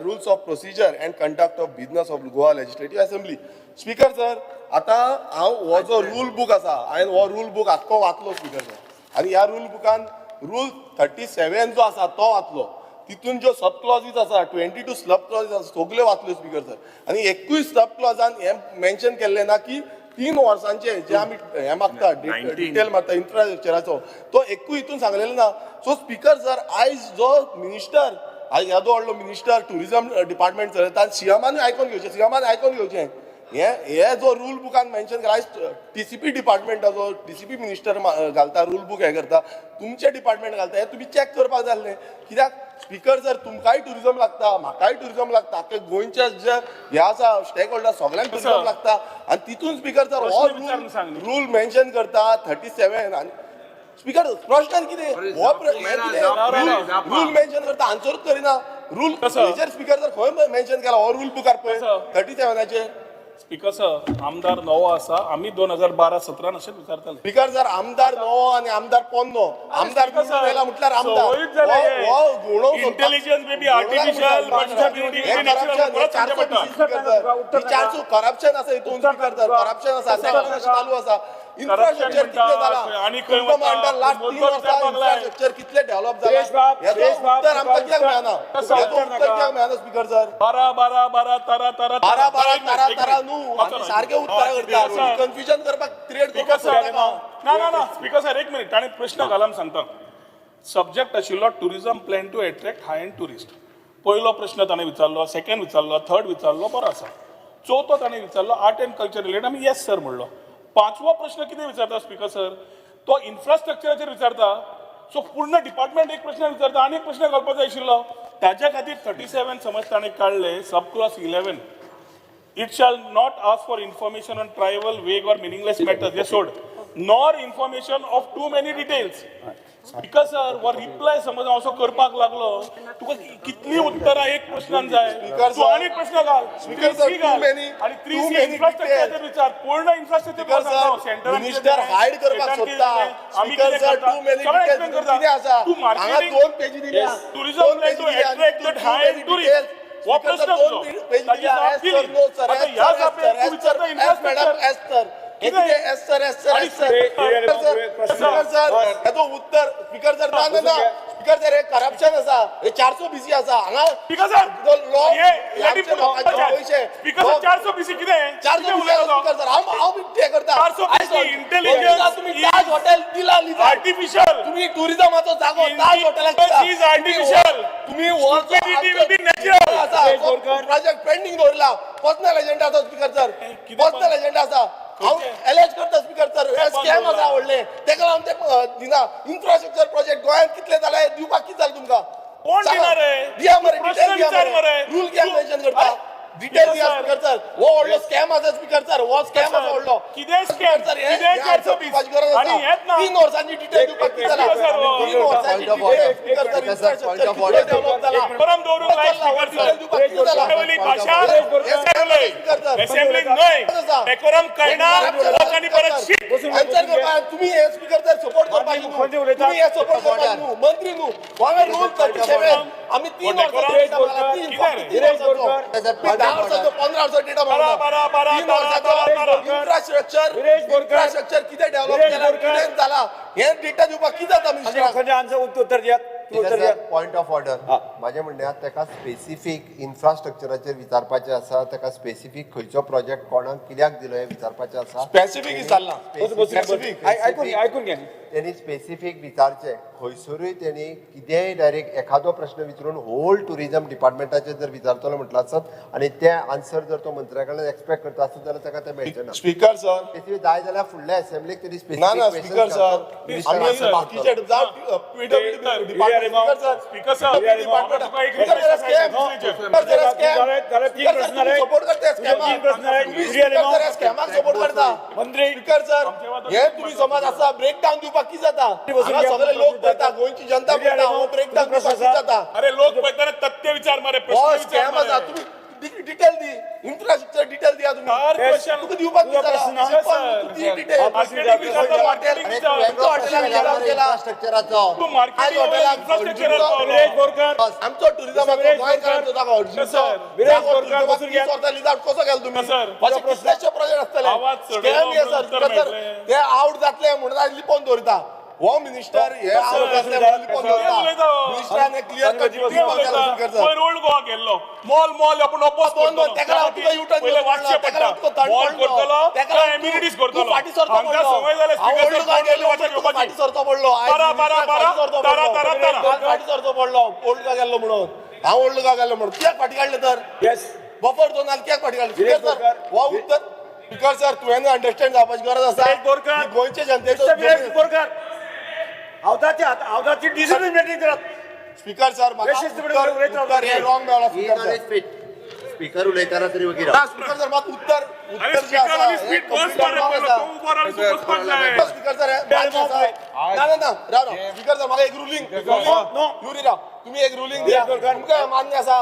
rules of procedure and conduct of business of Goa Legislative Assembly. Speaker sir, आतां हांव हो जो रूल बूक आसा, हांवें हो रूल बूक आख्खो वाचलो स्पीकर सर, आनी ह्या रूल बुकान रूल 37 जो आसा तो वाचलो, तितून ज्यो सब क्लॉजीस आसा, 22 सब क्लॉजीस आसा, सगल्यो वाचल्यो स्पीकर सर, आनी एकूय सब क्लॉजान हें मेन्शन केल्लें ना की 3 वर्सांचे जे आमी हें मागता, डिटेल मागता इन्फ्रास्ट्रक्चराचो, तो एकूय हितून सांगलेलो ना. सो स्पीकर सर, आयज जो मिनिस्टर, आयज येदो व्हडलो मिनिस्टर ट्युरिजम डिपार्टमेंट चलयता, सीएमानूय आयकोन घेवचें, सीएमान आयकोन घेवचें हे जो रूल बुकान मेन्शन केला. आयज टीसीपी डिपार्टमेंटाचो टीसीपी मिनिस्टर घालता रूल बूक, हें करता, तुमचें डिपार्टमेंट घालता, हें तुमी चॅक करपाक जाय आसलें. कित्याक स्पीकर सर, तुमकांय ट्युरिजम लागता, म्हाकाय ट्युरिजम लागता, आख्खे गोंयचे जे हे आसा स्टेक होल्डर सगळ्यांक ट्युरिजम लागता, आनी तितून स्पीकर सर हो रूल मेन्शन करता 37. आनी स्पीकर प्रश्न कितें, हो रूल मेन्शन करता, आन्सरूच करिना. रूल हेजेर स्पीकर सर खंय मेन्शन केला हो रूल बुकार पळय 37चेर? स्पीकर सर, आमदार नवो आसा, आमी 2012-17 अशेंच विचारताले. स्पीकर सर, आमदार नवो आनी आमदार पोन्नो, आमदार स्पीकर सर, निवडून म्हटल्यार आमदार संवयूच जाल्या हे. हो गुणोव सोदपाक- Intelligence may be artificial, but stupidity may be natural. परत सांगचें पडटा. चारसो करप्शन आसा हितून स्पीकर सर, करप्शन आसा, तेका लागून अशें चालू आसा. इन्फ्रास्ट्रक्चर म्हणटा, कितलें जाला आनी खंय तुमकां वता, म्हणटा लास्ट 3 मुद्दो वर्सां विचारपाक लाय. इन्फ्रास्ट्रक्चर कितलें डेव्हलप जाला सुरेश बाब, हेचो सुरेश बाब, उत्तर आमकां तुका कित्याक मेळना? उत्तर हेचो उत्तर कित्याक मेळना स्पीकर सर? बारा बारा बारा तारा तारा बारा बारा एक मिनिट, तारा एक तारा मिनिट. न्हू, वाचो आमी ना. सारके उत्तरां स्पीकर करता, सर, कन्फ्युजन करपाक क्रिएट स्पीकर करपाक सर, सोदनाका. ना ना ना, स्पीकर सर, एक मिनिट, ताणें प्रश्न घाला म्हूण सांगता. सब्जेक्ट आशिल्लो tourism plan to attract high end tourist. पयलो प्रश्न ताणें विचारलो, सेकंड विचारलो, थर्ड विचारलो, बरो आसा. चवथो ताणें विचारलो आर्ट एंड कल्चर रिलेटेड, आमी येस सर म्हणलो. पांचवो प्रश्न कितें विचारता स्पीकर सर, तो इन्फ्रास्ट्रक्चराचेर विचारता. सो पूर्ण डिपार्टमेंट एक प्रश्न विचारता आनी एक प्रश्न घालपाक जाय आशिल्लो. ताज्या खातीर 37 समज ताणें काडले, sub clause 11, it shall not ask for information on trivial, vague or meaningless matters. Yes, सोड. Nor information of too many details. Speaker sir, हो रिप्लाय समज हांव असो करपाक लागलो, तुका कितली उत्तरां एक प्रश्नान जाय. Speaker तूं sir, आनी एक प्रश्न घाल, Speaker sir, 3C घाल. too many- आनी too 3C many इन्फ्रास्ट्रक्चराचेर विचार, पूर्ण infrastructure. Speaker sir, minister hide करपाक सोदता. Speaker sir, too many details कितें आसा? तूं हांगा मार्केटिंग दोन पेजी दिल्या. टुरिझम दोन प्लॅन पेजी टू दिल्या. Attract that too high many end tourist. Details. हो स्पीकर प्रश्न सर, दोन तुजो. पेजी ताची दिल्या. जाप एस दिली. सर, नो सर, आतां एस ह्या सर, जापेर एस तूं सर, विचारता S madam, infrastructure. S sir. हे कितें? कितें? S sir, S sir, आणि एस सर. हे- स्पीकर सर, स्पीकर सर, हेचो उत्तर स्पीकर सर, ना ना ना, स्पीकर सर, हे करप्शन आसा, हे 400 बीसी आसा हांगा. स्पीकर सर, जो law- हे हे आमचे लोकांचे पयशे. स्पीकर सर, 400 बीसी कितें? 400 कितें बीसी आसा उलयता तो? स्पीकर सर, हांव हांव ते करता. 400 BC intelligence तुम्ही is Taj hotel दिला लिजा. आर्टिफिशियल. तुम्ही टुरिझमाचो जागो ताज हॉटेलाक दिला. Is artificial. तुम्ही हो Stupidity will be natural. Project pending दवरला. पर्सनल एजेंडा आसा स्पीकर सर, कितें पर्सनल एजेंडा आसा. हांव एलएच करता स्पीकर सर, हे स्कॅम आसा व्हडले, तेका लागून ते दिना. इन्फ्रास्ट्रक्चर प्रोजेक्ट गोंयांत कितले जाले दिवपाक कितें जालें तुमकां? कोण सांगा. दिना रे? दिया मरे, तूं प्रश्न डिटेल दिया विचार मरे. मरे. रूल कित्याक तूं- मेन्शन करता? अरे, डिटेल दिया स्पीकर स्पीकर सर. हो व्हडलो स्कॅम आसा स्पीकर सर, हो स्कॅम आसा व्हडलो. कितें स्कॅम? सर, हे कितें 420? दिवपाची गरज आनी आसा. हेंच ना. 3 वर्सांची डिटेल दिवपाक कितें जालां? स्पीकर सर, हो. 3 वर्सांची Point of detail order. Speaker sir, Speaker sir, point infrastructure of order. कितलें डेव्हलप जाला? परम दवरूंक लाय स्पीकर सर. डिटेल दिवपाक कितें जालां? वयली भाशा स्पीकर सर. असेंब्ली न्हय, डेकोरम कळना लोकांनी परत शीक. आन्सर करपाक तुम्ही हे स्पीकर सर सपोर्ट करपाक न्हू, तुम्ही हे सपोर्ट करपाक न्हू, मंत्री न्हू. हांवें रूल 37, आमी 3 वर्सांचो डेटा मागला, 3, फक्त 3 वर्सांचो. Point 10 of order. वर्सांचो, 15 वर्सांचो डेटा मागला. बारा, बारा, 3 बारा, वर्सांचो बारा, बारा. इन्फ्रास्ट्रक्चर, विरेश बोरकर. इन्फ्रास्ट्रक्चर कितें डेव्हलप विरेश केला, बोरकर. कितें जाला हे डेटा दिवपाक कितें जाता मिनिस्टराक? खंयचे आन्सर उत्तर दियात, तूं उत्तर दियात. पॉयंट ऑफ ऑर्डर, म्हाजें म्हणणें आहा, ताका स्पेसिफीक इन्फ्रास्ट्रक्चराचेर विचारपाचें आसा, ताका स्पेसिफीक खंयचो प्रोजेक्ट कोणाक कित्याक दिलो हें विचारपाचें आसा. स्पेसिफीक विचारलां. बसून बसून Specific. आयकून घे, आयकून घे. त्यांनी स्पेसिफीक विचारचें खंयसरूय त्यांनी कितेंय डायरेक्ट एखादो प्रश्न विचारून होल टुरिजम डिपार्टमेंटाचेर जर विचारतलो म्हटलं आसत आनी ते आन्सर जर तो मंत्र्या कडल्यान एक्सपेक्ट करता आसत जाल्यार ताका तें मेळचें ना. स्पीकर सर, स्पेसिफीक जाय जाल्यार फुडल्या असेंब्लीक तरी ना ना स्पेसिफीक स्पीकर सर, आमी बाकीचे जावं PWD department, speaker sir, speaker sir, department, तुका एक speaker sir, scam, speaker sir, scam, जाल्यार तीन स्पीकर सर, प्रश्न तुम्ही जाले. सपोर्ट करता तुझे तीन प्रश्न जाले. तुम्ही युरिया स्पीकर सर लिमाव. स्कॅमाक सपोर्ट करता. मंत्री. स्पीकर सर, हे तुम्ही समाज आसा ब्रेकडावन दिवपाक कितें जाता? बसून हांगा घ्या. सगळे लोक पळयता, गोंयची जनता युरिया पळयता, हो लिमाव. ब्रेकडावन तुझो दिवपाक प्रश्न कितें जाता? अरे लोक पळयतना तथ्य विचार मरे, हो प्रश्न विचार स्कॅम आसा, मरे. तुम्ही डिटेल दी, इन्फ्रास्ट्रक्चर डिटेल दिया तुम्ही. चार क्वेश्चन. तुका दिवपाक तुझो कितें प्रश्न जाला? सर. तूं दी डिटेल. मार्केटिंग विचारता, मार्केटिंग विचार. इन्फ्रास्ट्रक्चराचो तूं मार्केटिंग आज हॉटेलाक इन्फ्रास्ट्रक्चरार पावलो. विरेश बोरकर. आमचो टुरिझमाचो विरेश गोंयकारांचो जागो, सर. विरेश बोरकर, बसून घ्या. 30 वर्सां लिजावट कसो केलो तुम्ही? सर. अशे कितलेशे प्रोजेक्ट आसतले. आवाज चडयलो स्कॅम हे म्हणून सर, उत्तर सर, मेळटलें. ते आवट जातले म्हणून आज लिपोवन दवरिता. हो मिनिस्टर हे आवट जातले म्हणून लिपोवन कितें दवरिता. उलयता हो? मिनिस्टरान हे क्लियर कट कितें उलयता? पयर ओल्ड गोवा गेल्लो, मॉल मॉल आपण oppose दोन करतलो. दोन तेका लागून तुका U-turn पयले घेवचो वाचचें पडलो, तेका पडटा. लागून तुका थंड मॉल पडलो, करतलो तेका काय लागून तूं- amenities तूं करतलो. फाटीं सरचो हांकां पडलो. संवय जाल्या हांव स्पीकर ओल्ड सर, गोवा गेलो, वाचा तुका घेवपाची. फाटीं सरचो पडलो. आयज बारा, बारा, मिनिस्टराक बारा, फाटीं सरचो तारा, पडलो. तारा, तारा. काल फाटीं सरचो पडलो ओल्ड गोवा गेल्लो म्हणून. हांव ओल्ड गोवा गेल्लो म्हणून कित्याक फाटीं काडलें तर? येस. बफर झोन आनी कित्याक फाटीं काडलें? Viresh speaker sir, Borkar. हो उत्तर स्पीकर सर, तुवें अंडरस्टँड जावपाची गरज आसा. विरेश बोरकर. की गोंयचे जनतेचो मिस्टर विरेश बोरकर, हावदाची हावदाची डिसिप्लीन मेंटेन करात. स्पीकर सर, म्हाका बेशिस्तपणे उत्तर उलयता उत्तर हे रॉंग मेळ्ळा स्पीकर सर. स्पीकर उलयतना तरी वगैरे ना स्पीकर सर, मात उत्तर अरे उत्तर जे स्पीकर आसा आनी हे स्पीड बस complete मरे wrong पयलो आसा. तो उबो रावन तूं बसपाक जाय. स्पीकर सर, हे मान्य आसा. ना ना ना, राव राव स्पीकर सर, म्हाका एक रुलींग युरी राव, तुम्ही एक रुलींग दिया. तुमकां मान्य आसा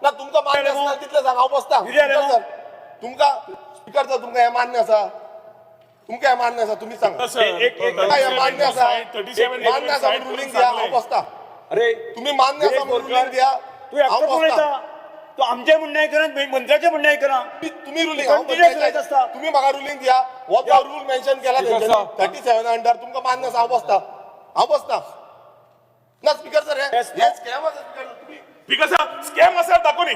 ना? तुमकां मान्य आसना तितलें सांग, हांव बसता. युरी स्पीकर सर, तुमकां स्पीकर सर, तुमकां हें मान्य आसा? तुमकां हें मान्य आसा? तुमी सांगा. एक- एक- तुमकां हें मान्य आसा? 37 मान्य आसा म्हणून रुलींग दिया, हांव बसता. अरे, तुम्ही मान्य आसा म्हणून रुलींग दिया, तू हांव एकटो बसता. उलयता. तू आमचें म्हणणें आयकना, मंत्र्याचें म्हणणें आयकना. तुम्ही रुलींग, हांव Continuous उलयत आसता. तुम्ही म्हाका रुलींग दिया. हो जो रूल मेन्शन केला तेंच्यांनी 37 अंडर, तुमकां मान्य आसा, हांव बसता, हांव बसता. ना स्पीकर सर, हे Yes. हे स्कॅम आसा स्पीकर तुम्ही. स्पीकर साहेब, स्कॅम असेल दाखवणी,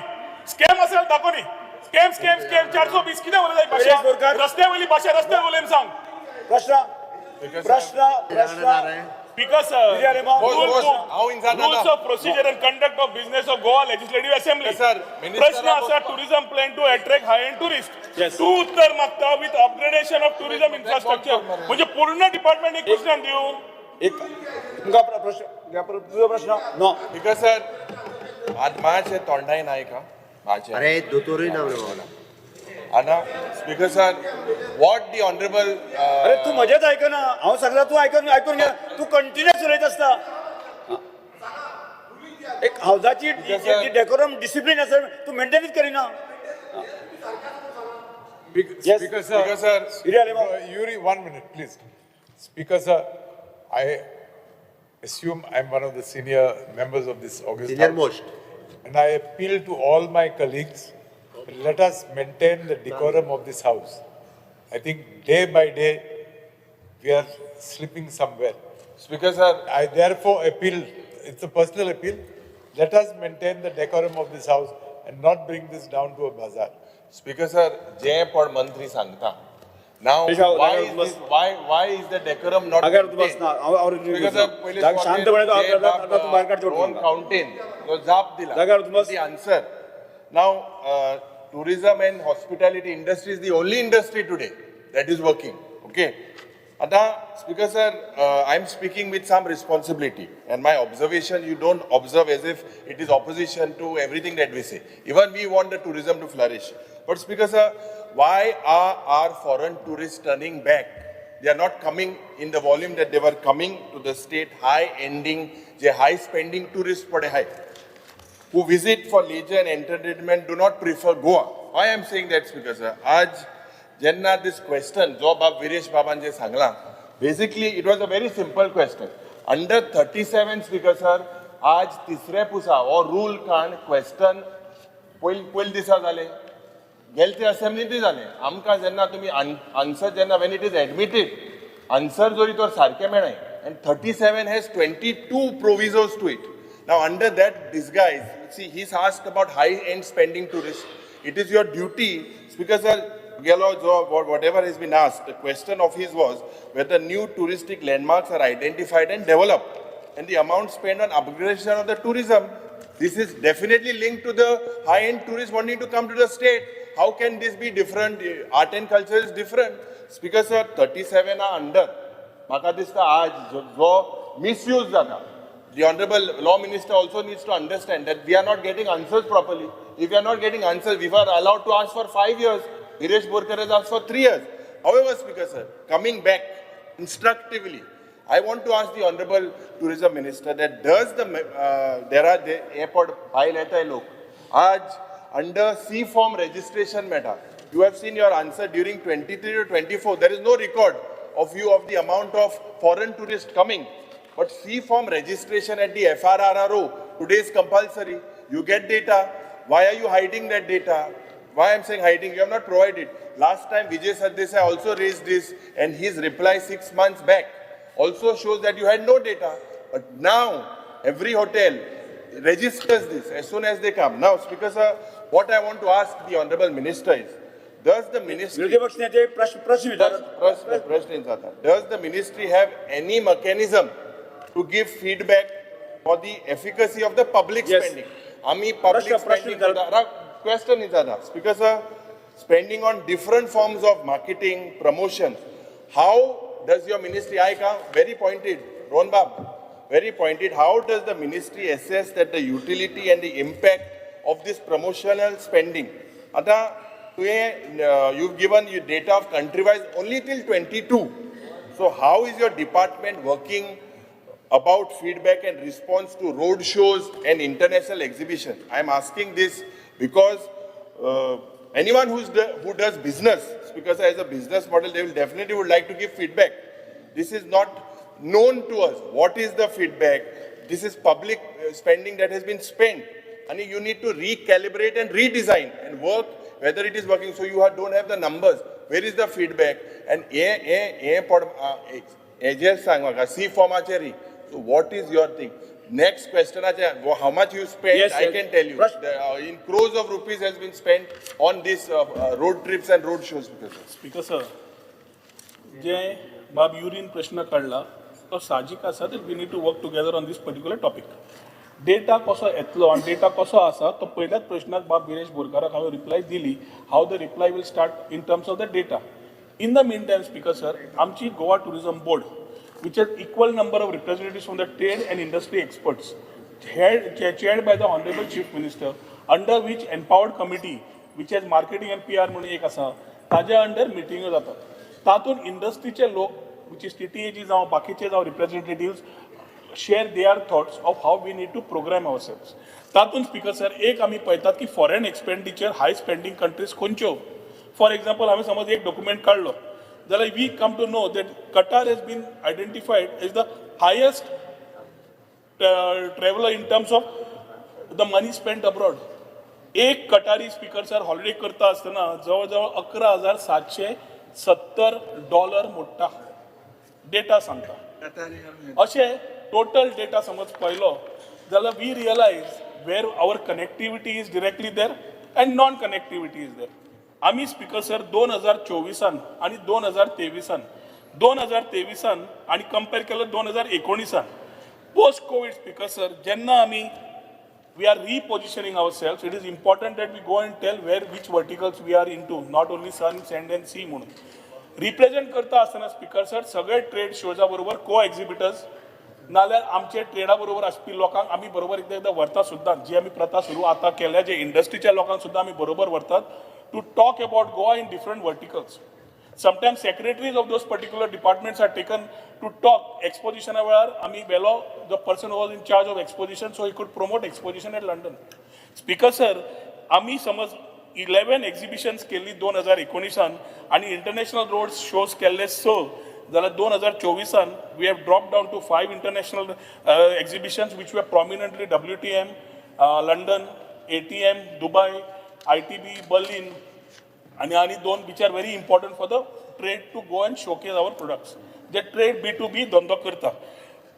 स्कॅम असेल दाखवणी. Scam, scam, scam. 420 कितें उलयता ही विरेश भाशा? बोरकार. रस्त्यावयली भाशा, रस्त्यार उलय सांग. प्रश्न, प्रश्न, प्रश्न. Speaker sir, Vijay Remo. बोस, बोस, हांव इन्साद रुल्स जाता. Of procedure and conduct of business of Goa Legislative Assembly. Sir, minister प्रश्न आसा tourism plan to attract high end tourist. Yes. तूं उत्तर मागता with upgradation of tourism infrastructure. म्हणजे पूर्ण डिपार्टमेंट एक क्वेश्चन दिवं. एक तुमकां प्रश्न, तुजो प्रश्न नो. स्पीकर सर, आज मातशें तोंडाय ना आयका माझे. अरे, दोतोरूय ना रे बाबा. आना speaker sir, what the honourable अरे, तू म्हजेंच आयकना. हांव सांगता, तूं आयकून आयकून घे. तूं कंटिन्युअस उलयत आसता. एक हावजाची डेकोरम, डिसिप्लीन आसा, तूं मेंटेनच करिना. Yes. Speaker sir, speaker sir, Yuri Alemao. Yuri, one minute, please. Speaker sir, I assume I'm one of the senior members of this august Senior house. Most. And I appeal to all my colleagues, let us maintain the decorum of this house. I think day by day, we are slipping somewhere. Speaker sir, I therefore appeal, it's a personal appeal, let us maintain the decorum of this house and not bring this down to a bazaar. Speaker sir, जे पण मंत्री सांगता नाव, जाऊ, Y जाग्यार is bus. Why is the decorum not जाग्यार तूं बसना. हांव हांव स्पीकर सर, पयलीं जाग शांतपणे तूं आतां तूं भायर काडचें रोहन पडटलें. फाउंटेन जो जाप दिला, जाग्यार तूं बस. The answer now, tourism and hospitality industry is the only industry today that is working, okay? आतां speaker sir, I am speaking with some responsibility and my observation you don't observe as if it is opposition to everything that we say. Even we want the tourism to flourish. But speaker sir, why are our foreign tourists turning back? They are not coming in the volume that they were coming to the state. High ending, J high spending tourists पडे high, who visit for leisure and entertainment do not prefer Goa. Why I am saying that, Speaker sir? आज जेन्ना this question जो बाब विरेश बाबान जे सांगला, basically it was a very simple question. Under 37, Speaker sir, आज तिसरे पुसा हो रूल काण क्वेश्चन पयल पयले दिसा जाले, गेले ते असेंब्लींतूय जालें. आमकां जेन्ना तुमी आन्सर जेन्ना when it is admitted answer जरी तर सारकें मेळ्ळें, and 37 has 22 provisos to it. Now under that disguise, see, he's asked about high end spending tourist. It is your duty, speaker sir. गेलो जो whatever has been asked, the question of his was whether new touristic landmarks are identified and developed and the amount spent on upgradation of the tourism. This is definitely linked to the high-end tourists wanting to come to the state. How can this be different? Art and culture is different. Speaker sir, 37 are under. म्हाका दिसता आज जो misuse जाता, the honourable law minister also needs to understand that we are not getting answers properly. If you are not getting answers, we are allowed to ask for 5 years. Viresh Borkar has asked for 3 years. However, Speaker sir, coming back instructively, I want to ask the Honorable Tourism Minister that does the, there are the airport भायल येताय लोक, आज under C form registration मेळटा. You have seen your answer during 23 to 24, there is no record of you of the amount of foreign tourists coming. But C form registration at the FRRO today is compulsory. You get data. Why are you hiding that data? Why I'm saying hiding? You have not provided. Last time Vijay Sardesai also raised this, and his reply 6 months back also shows that you had no data. But now every hotel registers this as soon as they come. Now, Speaker sir, what I want to ask the Honorable Minister is, does the ministry विरोधी पक्ष नेते प्रश्न प्रश्न विचार. प्रश्न प्रश्न जाता, does the ministry have any mechanism to give feedback for the efficacy of the public Yes. spending? आम्ही पब्लिक प्रश्न- प्रश्न स्पेंडिंग विचार. क्वेश्चन विचारता speaker sir, spending on different forms of marketing promotion, how does your ministry, आयका, very pointed, Rohan Bab, very pointed, how does the ministry assess that the utility and the impact of this promotional spending? आतां तुवें you given you data of country wise only till 22. So how is your department working about feedback and response to road shows and international exhibition? I am asking this because Anyone who does business, Speaker sir, as a business model, they will definitely would like to give feedback. This is not known to us. What is the feedback? This is public spending that has been spent. And you need to recalibrate and redesign and work whether it is working. So you don't have the numbers. Where is the feedback? And A हेजेर सांग म्हाका C फॉर्माचेर. So what is your thing? Next क्वेश्चनाचे how much you spend, Yes, I yes. Can tell you. In crores of rupees has been spent on this road trips and road shows. Speaker sir, जे बाब urine प्रश्न काडला तो साहजीक आसा. We need to work together on this particular topic. Data कसो येतलो आनी data कसो आसा तो पयल्याच प्रश्नाक बाब विरेश बोरकाराक हांवें रिप्लाय दिली, how the reply will start in terms of the data. In the meantime, Speaker sir, आमची Goa Tourism Board, which has equal number of representatives from the trade and industry experts, chaired by the Honorable Chief Minister, under which empowered committee, which has marketing and PR म्हणून एक आसा, ताज्या under मिटिंग्यो जातात. तातूंत इंडस्ट्रीचे लोक, which is TTAG जावं बाकीचे जावं representatives, share their thoughts of how we need to program ourselves. तातूंत स्पीकर सर, एक आमी पळयतात की foreign expenditure high spending countries खंयच्यो. फॉर एक्झाम्पल, हांवें समज एक डॉक्युमेंट काडलो जाल्यार we come to know that Qatar has been identified as the highest traveller in terms of the money spent abroad. एक कटारी, स्पीकर सर, हॉलिडे करता आसतना जवळ जवळ $11,770 मोडटा, डेटा सांगता. अशें टोटल डेटा समज पळयलो जाल्यार we realize where our connectivity is directly there and non connectivity is there. आमी स्पीकर सर, 2024ान आनी 2023ान, 2023ान आनी कंपेर केलो 2019ान, पोस्ट कोवीड, स्पीकर सर, जेन्ना आमी we are repositioning ourselves, it is important that we go and tell where, which verticals we are into, not only sun, sand and sea म्हणून. Represent करता आसतना, speaker sir, सगळे trade शोजा बरोबर को exhibitors नाल्यार आमचे ट्रेडा बरोबर आसपी लोकांक आमी बरोबर एकदां एकदां व्हरता सुद्दां. जी आमी प्रथा सुरू आतां केल्या, जे इंडस्ट्रीच्या लोकांक सुद्दां आमी बरोबर व्हरतात to talk about Goa in different verticals. Sometimes secretaries of those particular departments are taken to talk. एक्सपोजिशना वेळार आमी व्हेलो the person was in charge of exposition, so he could promote exposition at London. Speaker sir, आमी समज 11 exhibitions केल्ली 2019ान आनी international road shows केल्ले स, जाल्यार 2024ान we have drop down to five international exhibitions, which were prominently WTM London, ATM Dubai, ITB Berlin आनी दोन which are very important for the trade to go and showcase our products, J trade B to B धंदो करता.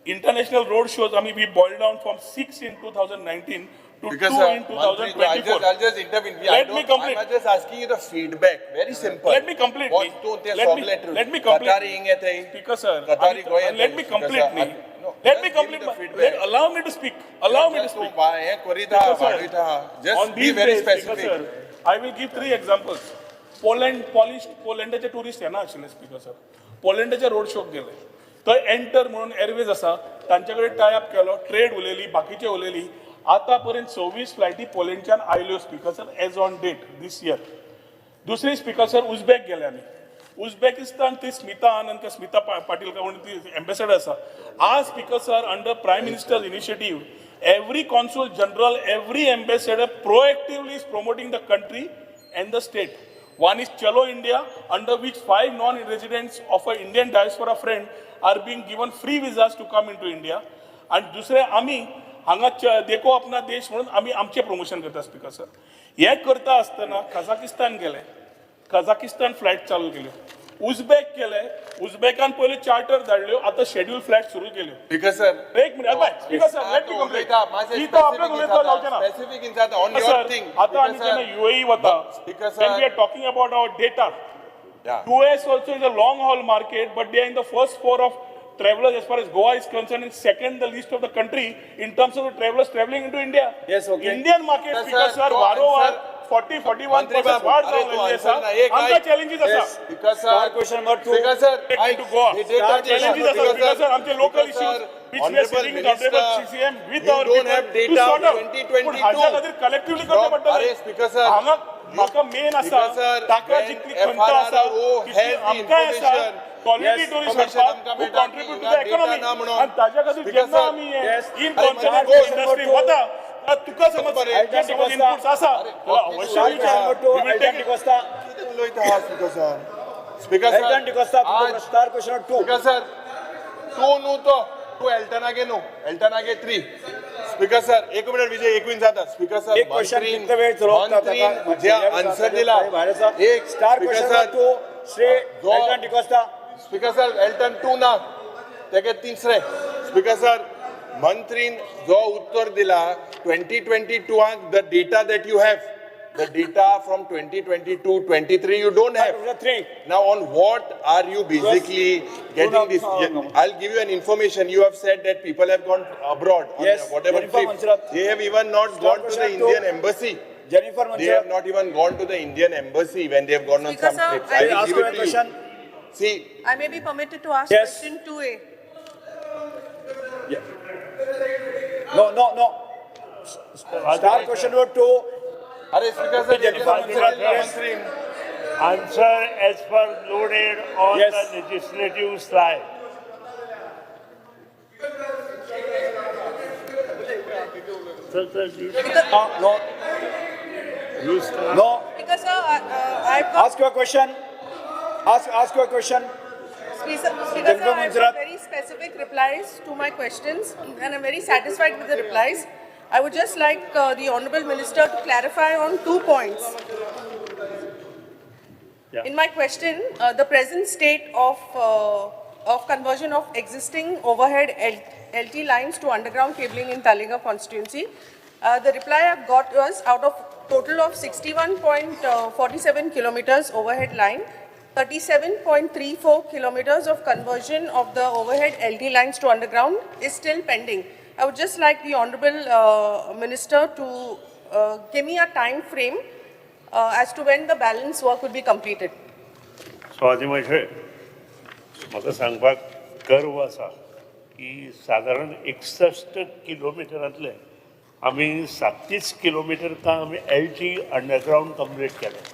International road shows आमी we boil down from six in 2019 to Because two in two Mantri, thousand twenty I'll just, four. I'll just intervene. I Let me don't- complete. I'm just asking you the feedback. Very simple. Let me complete. What तूं ते सगळे Let me complete. Qatari हिंग येताय. Speaker sir, Qatari Goa येताय. Let me complete Speaker sir, न्ही. No, Let me just give complete. the feedback. Allow me to speak. Allow me to Just तूं speak. हें करीता, Speaker sir, वाडयता. Just on be these very days, Speaker specific. sir, I will give three examples. Poland, Polish, पोलंडाचे tourist येना आशिल्ले speaker sir. पोलंडाच्या road शोक गेले थंय enter म्हणून एरवेज आसा, तांचे कडेन टाय अप केलो, ट्रेड उलयली, बाकीचे उलयली. आतां पर्यंत 26 फ्लायटी पोलंडच्यान आयल्यो, Speaker sir, as on date this year. दुसरी, स्पीकर सर, उझबेक गेले आमी. उझबेकिस्तान ती स्मिता आनंद का स्मिता पाटील का म्हणून ती एम्बेसडर आसा. आज, Speaker sir, under Prime Minister initiative, every consul general, every ambassador proactively is promoting the country and the state. One is Chalo India, under which five non-residents of an Indian diaspora friend are being given free visas to come into India. आणि दुसरे आमी हांगा देखो अपना देश म्हणून आमी आमचें प्रमोशन करता. स्पीकर सर, हें करता आसतना कझाकिस्तान गेले, कझाकिस्तान फ्लायट चालू केल्यो. उझबेक केले, उझबेकान पयल्यो चार्टर धाडल्यो, आतां शेड्यूल फ्लायट सुरू केल्यो. Speaker sir. एक minute Speaker sir, let me complete. ही तो आपल्याक उलयता जावचें ना. Specific inside on your sir, thing. आता आमी जेन्ना युएई वता, Speaker sir. When we are talking about our data, Yeah. US also is a long haul market, but they are in the first four of travelers as far as Goa is concerned, and second the list of the country in terms of the travelers traveling into India. Yes, okay. Indian market, Sir, Speaker sir, sir, तो वारोवार answer- 40 41 मंत्री percent बाबू, वाढ अरे जावन तू गेल्ली answer आसा. ना, एक आमकां ऐक. चॅलेंजीस आसा. Speaker sir. Star question number two. Speaker sir, Take I- to Goa. the data Star is- challenges आसा, Speaker sir, आमचे local Speaker sir, issues which we are sitting with Honorable Honorable CCM with you our don't people have to data sort out. 2022. पूण हाच्या खातीर collectively करचें पडटलें. अरे, Speaker sir, हांगा म्हाका मेन आसा, Speaker sir, ताका when जितली खंत आसा FRRO तितली has the आमकांय आसा. information, quality Yes, tourist information हाडपाक आमकां who मेळटा की contribute to the data economy. ना म्हणून. आनी ताज्या खातीर Speaker जेन्ना sir, आमी yes. In अरे, कॉन्सर्ट म्हणजे इंडस्ट्री वता, तुका समज अरे, जे समज इनपुट्स आसा अरे, Star question number 2, Elton D'Costa. कितें उलयता speaker sir? Speaker sir, Elton D'Costa, आज star question number 2. Speaker sir, तू न्हू तो, तू एल्टनागे न्हू, एल्टनागे 3. स्पीकर सर, एक मिनिट विजय, एक मिनिट जाता. स्पीकर सर, एक क्वेश्चन कितने वेळ चलोवप मंत्रीन जे आन्सर दिला, एक star speaker question sir, number 2, Shri Elton D'Costa. Speaker sir, Elton 2 ना, तेके तिसरे. स्पीकर सर, मंत्रीन जो उत्तर दिला 2022 the data that you have, the data from 2022-23 you don't have. 3. Now on what are you basically getting this? I'll give you an information. You have said that people have gone abroad on Yes, whatever Jennifer trip. Monserrat. They have even not Star gone to the question two. Indian embassy. Jennifer They have Monserrat. not even gone to the Indian embassy when they have gone on Speaker some sir, trips. I I will Ask give your it to you. question. See, I may be permitted to ask Yes. question 2A. No, no, no. Star question number 2. अरे speaker sir, Jennifer Monserrat, yes. Answer as per loaded on Yes. The legislative slide. Sir, sir, you, No, no, you start. No. Speaker sir, I've got Ask your question. Ask your question. Speaker, Speaker Jennifer sir, I've Monserrat. got very specific replies to my questions and I'm very satisfied with the replies. I would just like the Honorable Minister to clarify on 2 points. Yeah. In my question, the present state of conversion of existing overhead LT lines to underground cabling in Taleigao constituency, the reply I've got was out of total of 61.47 kilometers overhead line, 37.34 kilometers of conversion of the overhead LT lines to underground is still pending. I would just like the Honorable Minister to give me a time frame as to when the balance work will be completed. Swati Mhatre, म्हाका सांगपाक गर्व आसा की सादारण 61 किलोमिटरांतले आमी 37 kilometre काम L T underground complete केलें.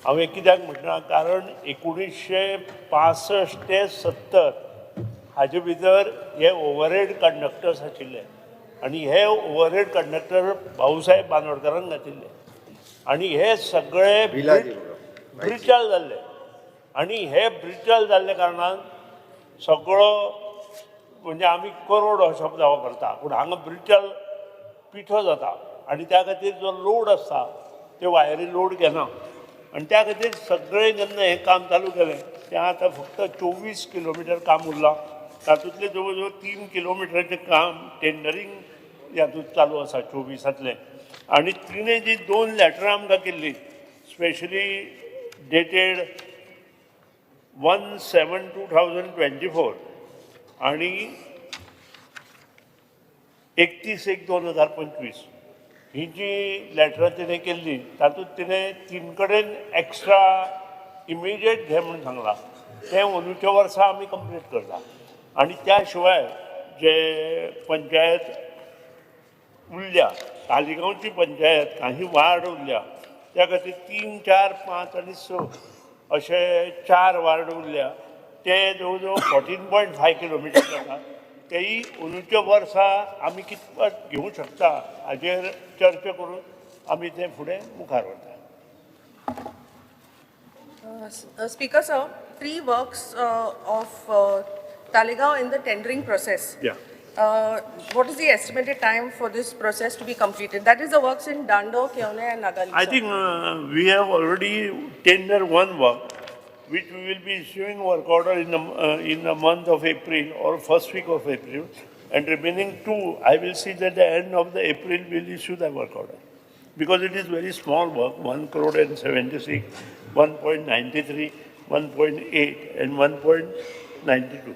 हांवें कित्याक म्हणटा, कारण 1965 ते 70 हाजे भितर हे ओवरहेड कंडक्टर्स आशिल्ले आनी हे ओवरहेड कंडक्टर भाऊसाहेब बांदोडकरान घातिल्ले आनी हे सगळे ब्रिटल जाल्ले आनी हे ब्रिटल जाल्ले कारणान सगळो म्हणजे आमी करोड हो शब्द वापरता पूण हांगा ब्रिटल पिठो जाता आनी त्या खातीर जो लोड आसता ते वायरी लोड घेना आनी त्या खातीर सगळें जेन्ना हें काम चालू केलें तें आतां फक्त 24 किलोमिटर काम उरलां. तातूंतलें जवळ जवळ 3 किलोमिटराचें काम टेंडरींग हातूंत चालू आसा 24तांतलें. आनी तिणें जी 2 लॅटरां आमकां केल्लीं स्पेशली डेटेड 1/7/2024 आनी 31/1/2025 ही जी लॅटरां तिणें केल्ली तातूंत तिणें 3 कडेन एक्स्ट्रा इमिजिएट घे म्हणून सांगलां तें अंदूच्या वर्सा आमी कंप्लीट करता. आनी त्या शिवाय जे पंचायत उरल्या तालिगांवची पंचायत काही वार्ड उरल्या त्या खातीर 3, 4, 5 आनी 6 अशे 4 वार्ड उरल्या ते जवळ जवळ 14.5 किलोमिटर जाता. तेय अंदूच्या वर्सा आमी कितपत घेवंक शकता हाजेर चर्चा करून आमी तें फुडें मुखार व्हरता. Speaker sir, 3 works of Taleigao in the tendering process. Yeah. What is the estimated time for this process to be completed? That is the works in Dando, Keone and Nagali. I think we have already tendered 1 work, which we will be issuing work order in the month of April or first week of April, and remaining 2, I will see that the end of the April we will issue the work order, because it is very small work, 1.76 crore, 1.93, 1.8 and 1.92.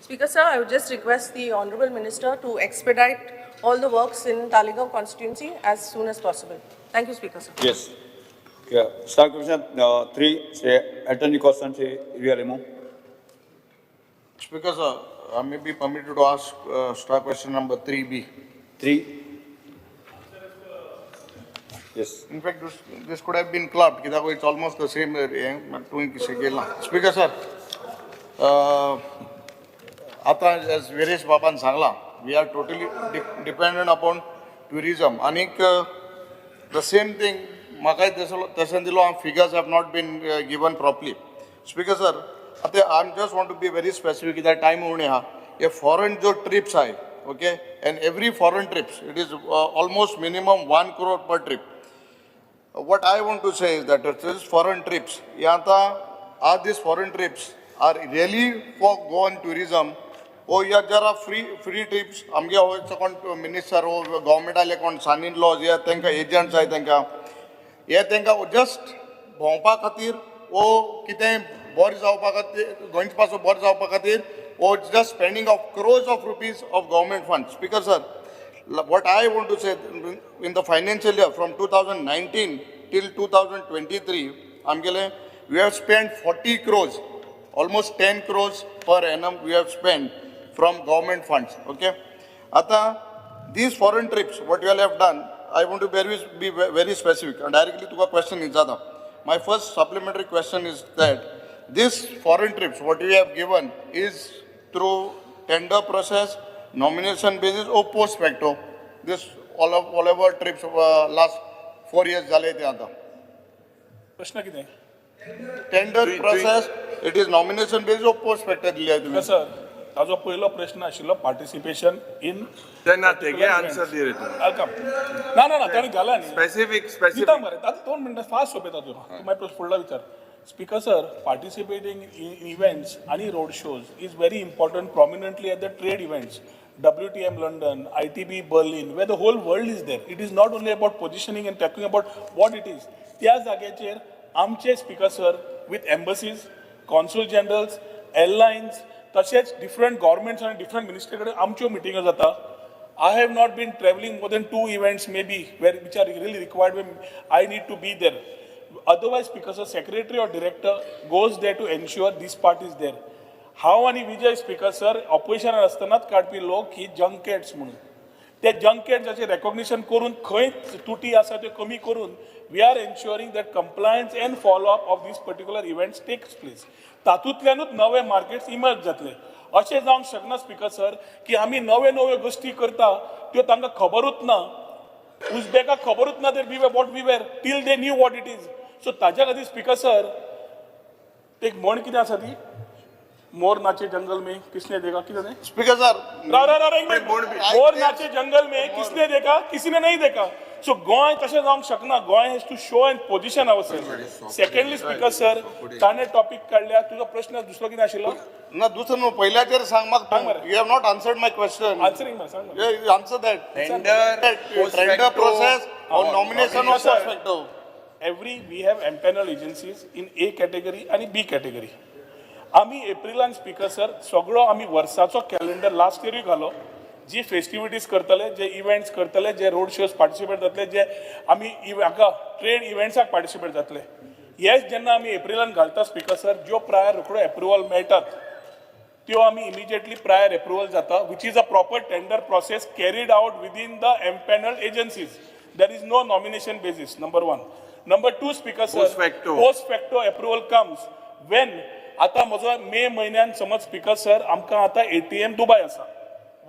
Speaker sir, I would just request the Honorable Minister to expedite all the works in Taleigao constituency as soon as possible. Thank you, Speaker sir. Yes. Yeah. Star question 3, Shri Elton D'Costa, Shri Rio. Speaker sir, I may be permitted to ask star question number 3B. 3. Yes. In fact, this could have been clubbed. It's almost the same. Speaker sir, आता as Viresh बाबान सांगला, we are totally dependent upon tourism. आनीक The same thing म्हाकाय तशें दिलो figures have not been given properly. Speaker sir, आतां I am just want to be very specific कित्याक time उणे आहा. हे फॉरन ज्यो ट्रिप्स आहाय, okay, and every foreign trips, it is almost minimum 1 crore per trip. What I want to say is that this foreign trips, हे आतां, are these foreign trips are really for Goan tourism or या जरा free trips? आमगे हो कोण minister हो गव्हर्मेंटाले कोण सन in laws या तांकां एजंट्स आहाय, तांकां हे तांकां जस्ट भोंवपा खातीर वो कितें बरें जावपा खातीर, गोंयचे पासून बरें जावपा खातीर वो just spending of crores of rupees of government fund. Speaker sir, what I want to say, in the financial year from 2019 till 2023, आमगेले we have spent 40 crores, almost 10 crores per annum we have spent from government funds. Okay. आता these foreign trips, what you all have done, I want to be very specific and directly तुका question विचारता. My first supplementary question is that this foreign trips, what you have given, is through tender process, nomination basis or post facto? This all of whatever trips last 4 years जाले ते आता. प्रश्न कितें? Tender process, it is nomination basis or post facto दिली आहे तुम्ही? Sir, ताजो पयलो प्रश्न आशिल्लो पार्टिसिपेशन इन तेन्ना तेगे आन्सर दी रे तूं. ना ना ना, ताणें घाला न्ही. स्पेसिफीक दिता स्पेसिफीक. मरे, आतां 2 मिनटां फास्ट सोंपयता. तूं तूं मागीर प्रश्न फुडलो विचार. Speaker sir, participating in events आनी road shows is very important, prominently at the trade events, WTM London, ITB Berlin, where the whole world is there. It is not only about positioning and talking about what it is. त्या जाग्याचेर आमचे, speaker sir, with embassies, consul generals, airlines, तशेंच different governments आनी different ministry कडेन आमच्यो मिटिंगो जाता. I have not been traveling more than two events maybe where which are really required, when I need to be there. Otherwise, because a secretary or director goes there to ensure this part is there. हांव आनी Vijay, speaker sir, ऑपोजिशनान आसतनाच काडपी लोक ही जंकेट्स म्हणून, ते जंकेट्साचें recognition करून खंय तुटी आसा त्यो कमी करून we are ensuring that compliance and follow up of these particular events takes place. तातूंतल्यानूच नवे मार्केट्स इमर्ज जातले. अशें जावंक शकना, स्पीकर सर, की आमी नव्यो नव्यो गोश्टी करता त्यो तांकां खबरूच ना. उझबेकाक खबरूच ना that we were what we were till they knew what it is. So ताज्या खातीर, स्पीकर सर, एक म्हण कितें आसा ती, मोर नाचे जंगल में किसने देखा, कितें तें? स्पीकर सर, राव राव राव, एक मिनिट. मोर नाचे जंगल में किसने देखा? किसी ने नहीं देखा. सो गोंय तशें जावंक शकना. Goa has to show and position our. Secondly, speaker sir, ताणें टॉपीक काडल्या. तुजो प्रश्न दुसरो कितें आशिल्लो? ना, दुसरं न्हू, पयल्याचेर सांग म्हाका. सांग मरे. You have not answered my question. Answering सांग मरे. Answer that. Tender, post tender facto, process or nomination or Sir. Post facto? Every we have empanel agencies in A category आणि बी कॅटेगरी. आमी एप्रिलान, स्पीकर सर, सगळो आमी वर्साचो calendar last इयरूय घालो, जी festivities करतले, जे इव्हेंट्स करतले, जे रोड शोज पार्टिसिपेट जातले, जे आमी हाका ट्रेड इव्हेंट्साक पार्टिसिपेट जातले. हेच जेन्ना आमी एप्रिलान घालता, स्पीकर सर, ज्यो प्रायर रोखड्यो एप्रुवल मेळटात त्यो आमी इमिजिएटली प्रायर एप्रुवल जाता, which is a proper tender process carried out within the empanel agencies. There is no nomination basis, number one. Number two, speaker sir, Post facto. Post facto approval comes when आतां म्हजो मे म्हयन्यान समज, speaker sir, आमकां आतां ATM Dubai आसा,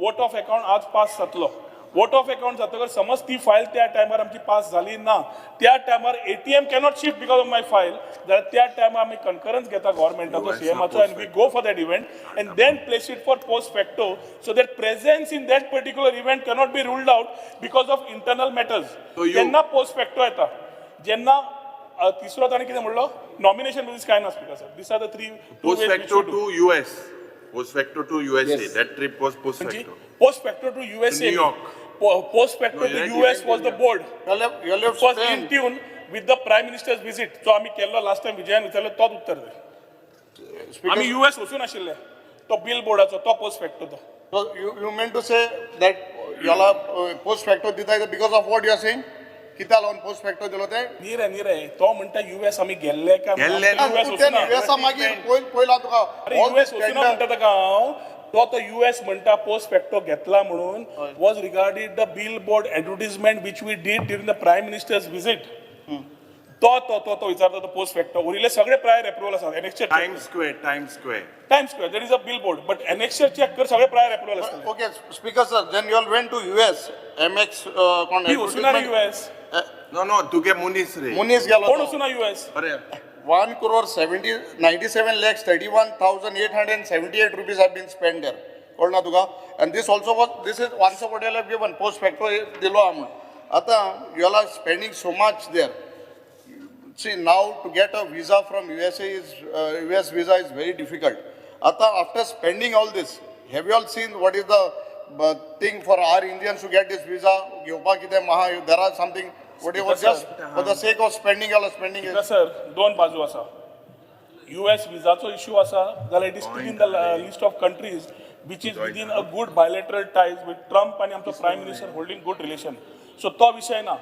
vote of account आज pass जातलो. Vote of account जातकर समज ती फायल त्या टायमार आमची पास जाली ना, त्या टायमार ATM cannot shift because of my file, जाल्यार त्या टायमार आमी कन्करन्स घेता गव्हर्मेंटाचो, सीएमाचो, and we go for that event and then place it for post facto so that presence in that particular event cannot be ruled out because of internal matters. So you- तेन्ना post facto येता. जेन्ना तिसरो ताणें कितें म्हणलो, nomination basis काय ना. Speaker sir, these are the three two Post facto to US. Post facto to USA. That trip was post facto. Post facto to USA. New York. Post facto No, to right, US event was in the board. You have was in spent tune with the prime minister's visit. जो आमी केल्लो last time, विजयान विचारलो तोच उत्तर दी. आमी US वचून आशिल्ले, तो बिल बोर्डाचो तो पोस्ट फॅक्टो तो. So you meant to say that you all are post facto दिता because of what you are saying? कित्याक लागून पोस्ट फॅक्टो दिलो ते? न्ही रे, न्ही रे, तो म्हणटा युएस आमी गेल्ले काय? गेल्ले ना. युएस ते वचूना. युएसा मागीर पयल पयला तुका अरे, all US this वचूना tender- म्हणटा ताका हांव. तो तो युएस म्हणटा पोस्ट फॅक्टो घेतला म्हणून was regarding the bill board advertisement which we did during the prime minister's visit. तो तो तो तो विचारता तो पोस्ट फॅक्टो. उरिल्ले सगळे प्रायर एप्रुवल आसा annexure. Times Square, Times Square. Times Square, there is a bill board, but annexure check कर, सगळे प्रायर एप्रुवल आसतले. Okay, speaker sir, then you all went to US, MX कोण ती वचूना रे advertisement- US. No no तुगे मनीस रे. मनीस गेलो कोण तो. वचूना US? बरें. 1 crore 70 97 lakhs 31,878 rupees have been spent there. कळना ना तुका? And this also was, this is answer what you have given post facto दिलो आहा म्हणून. आतां you are spending so much there. See, now to get a visa from USA is US visa is very difficult. आता after spending all this, have you all seen what is the thing for our Indians to get this visa? घेवपाक कितें महा, there are something what was just for the sake of spending, all spending. Sir, दोन बाजू आसा. US विजाचो issue आसा जाल्यार it is still in the list of countries which is within a good bilateral ties with Trump आनी आमचो prime minister holding good relation, so तो विशय ना.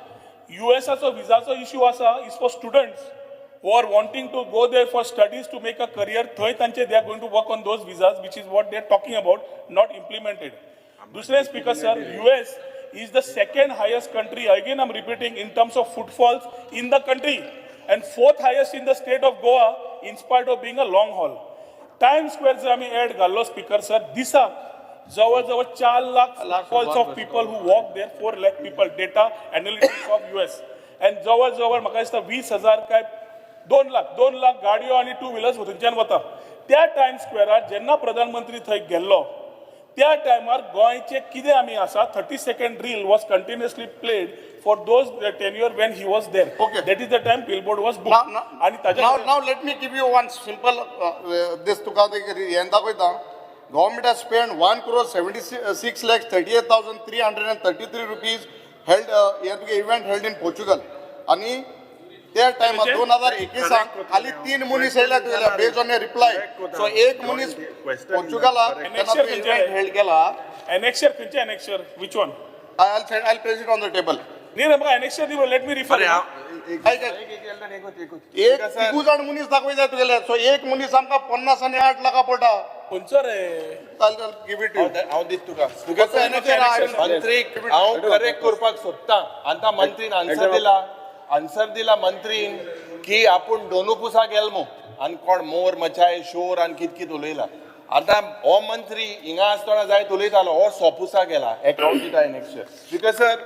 युएसाचो विजाचो इश्यू आसा is for students who are wanting to go there for studies to make a career. थंय तांचे they are going to work on those visas, which is what they are talking about, not implemented. दुसरें, speaker sir, US is the second highest country, again I'm repeating, in terms of footfalls in the country and fourth highest in the state of Goa in spite of being a long haul. Times Square जर आमी add घाल्लो, speaker sir, दिसाक जवळ जवळ 4 lakh footfalls of people who walk there, 4 lakh people, data analytics of US, and जवळ जवळ म्हाका दिसता 20,000 काय 2 लाख, 2 लाख गाडयो आनी टू व्हिलर्स थंयच्यान वता. त्या टायम्स स्क्वेरार जेन्ना प्रधानमंत्री थंय गेल्लो त्या टायमार गोंयचे कितें आमी आसा, 30 second reel was continuously played for those tenure when he was there. That is the time billboard was Now, book. now, आनी ताच्या now let me give you one simple, this तुका ते हें दाखयता. Government has spent 1 crore 76 lakhs 38,333 rupees held, हें तुगे event held in Portugal. आनी त्या टायमार 2021 खाली तीन मनीस येयल्या तुगेल्या based on reply. सो एक मनीस पोर्चुगलाक तेन्ना तो इव्हेंट हेल्ड केला. एनेक्शर खंयचे annexure, which one? I I place it on the table. न्ही रे, म्हाका एनेक्शर दी, let me refer. बरें, हांव ऐक, एक तिगू जाण मनीस दाखयता तुगेले. सो एक मनीस आमकां 50 आनी 8 लाखां पडटा. खंयचो रे? I'll give it to you. हांव दित तुका, स्पीकर सर. Annexure. मंत्रीक हांव करेक्ट करपाक सोदता. आतां मंत्रीन आन्सर दिला, आन्सर दिला मंत्रीन की आपूण दोनू पुसा गेल मू आनी कोण मोर मचाय शोर आनी कित कित उलयला. आतां हो मंत्री हिंगा आसतना जायत उलयतालो, हो सोपुसा गेला. एकाउंट दिता annexure. Speaker sir,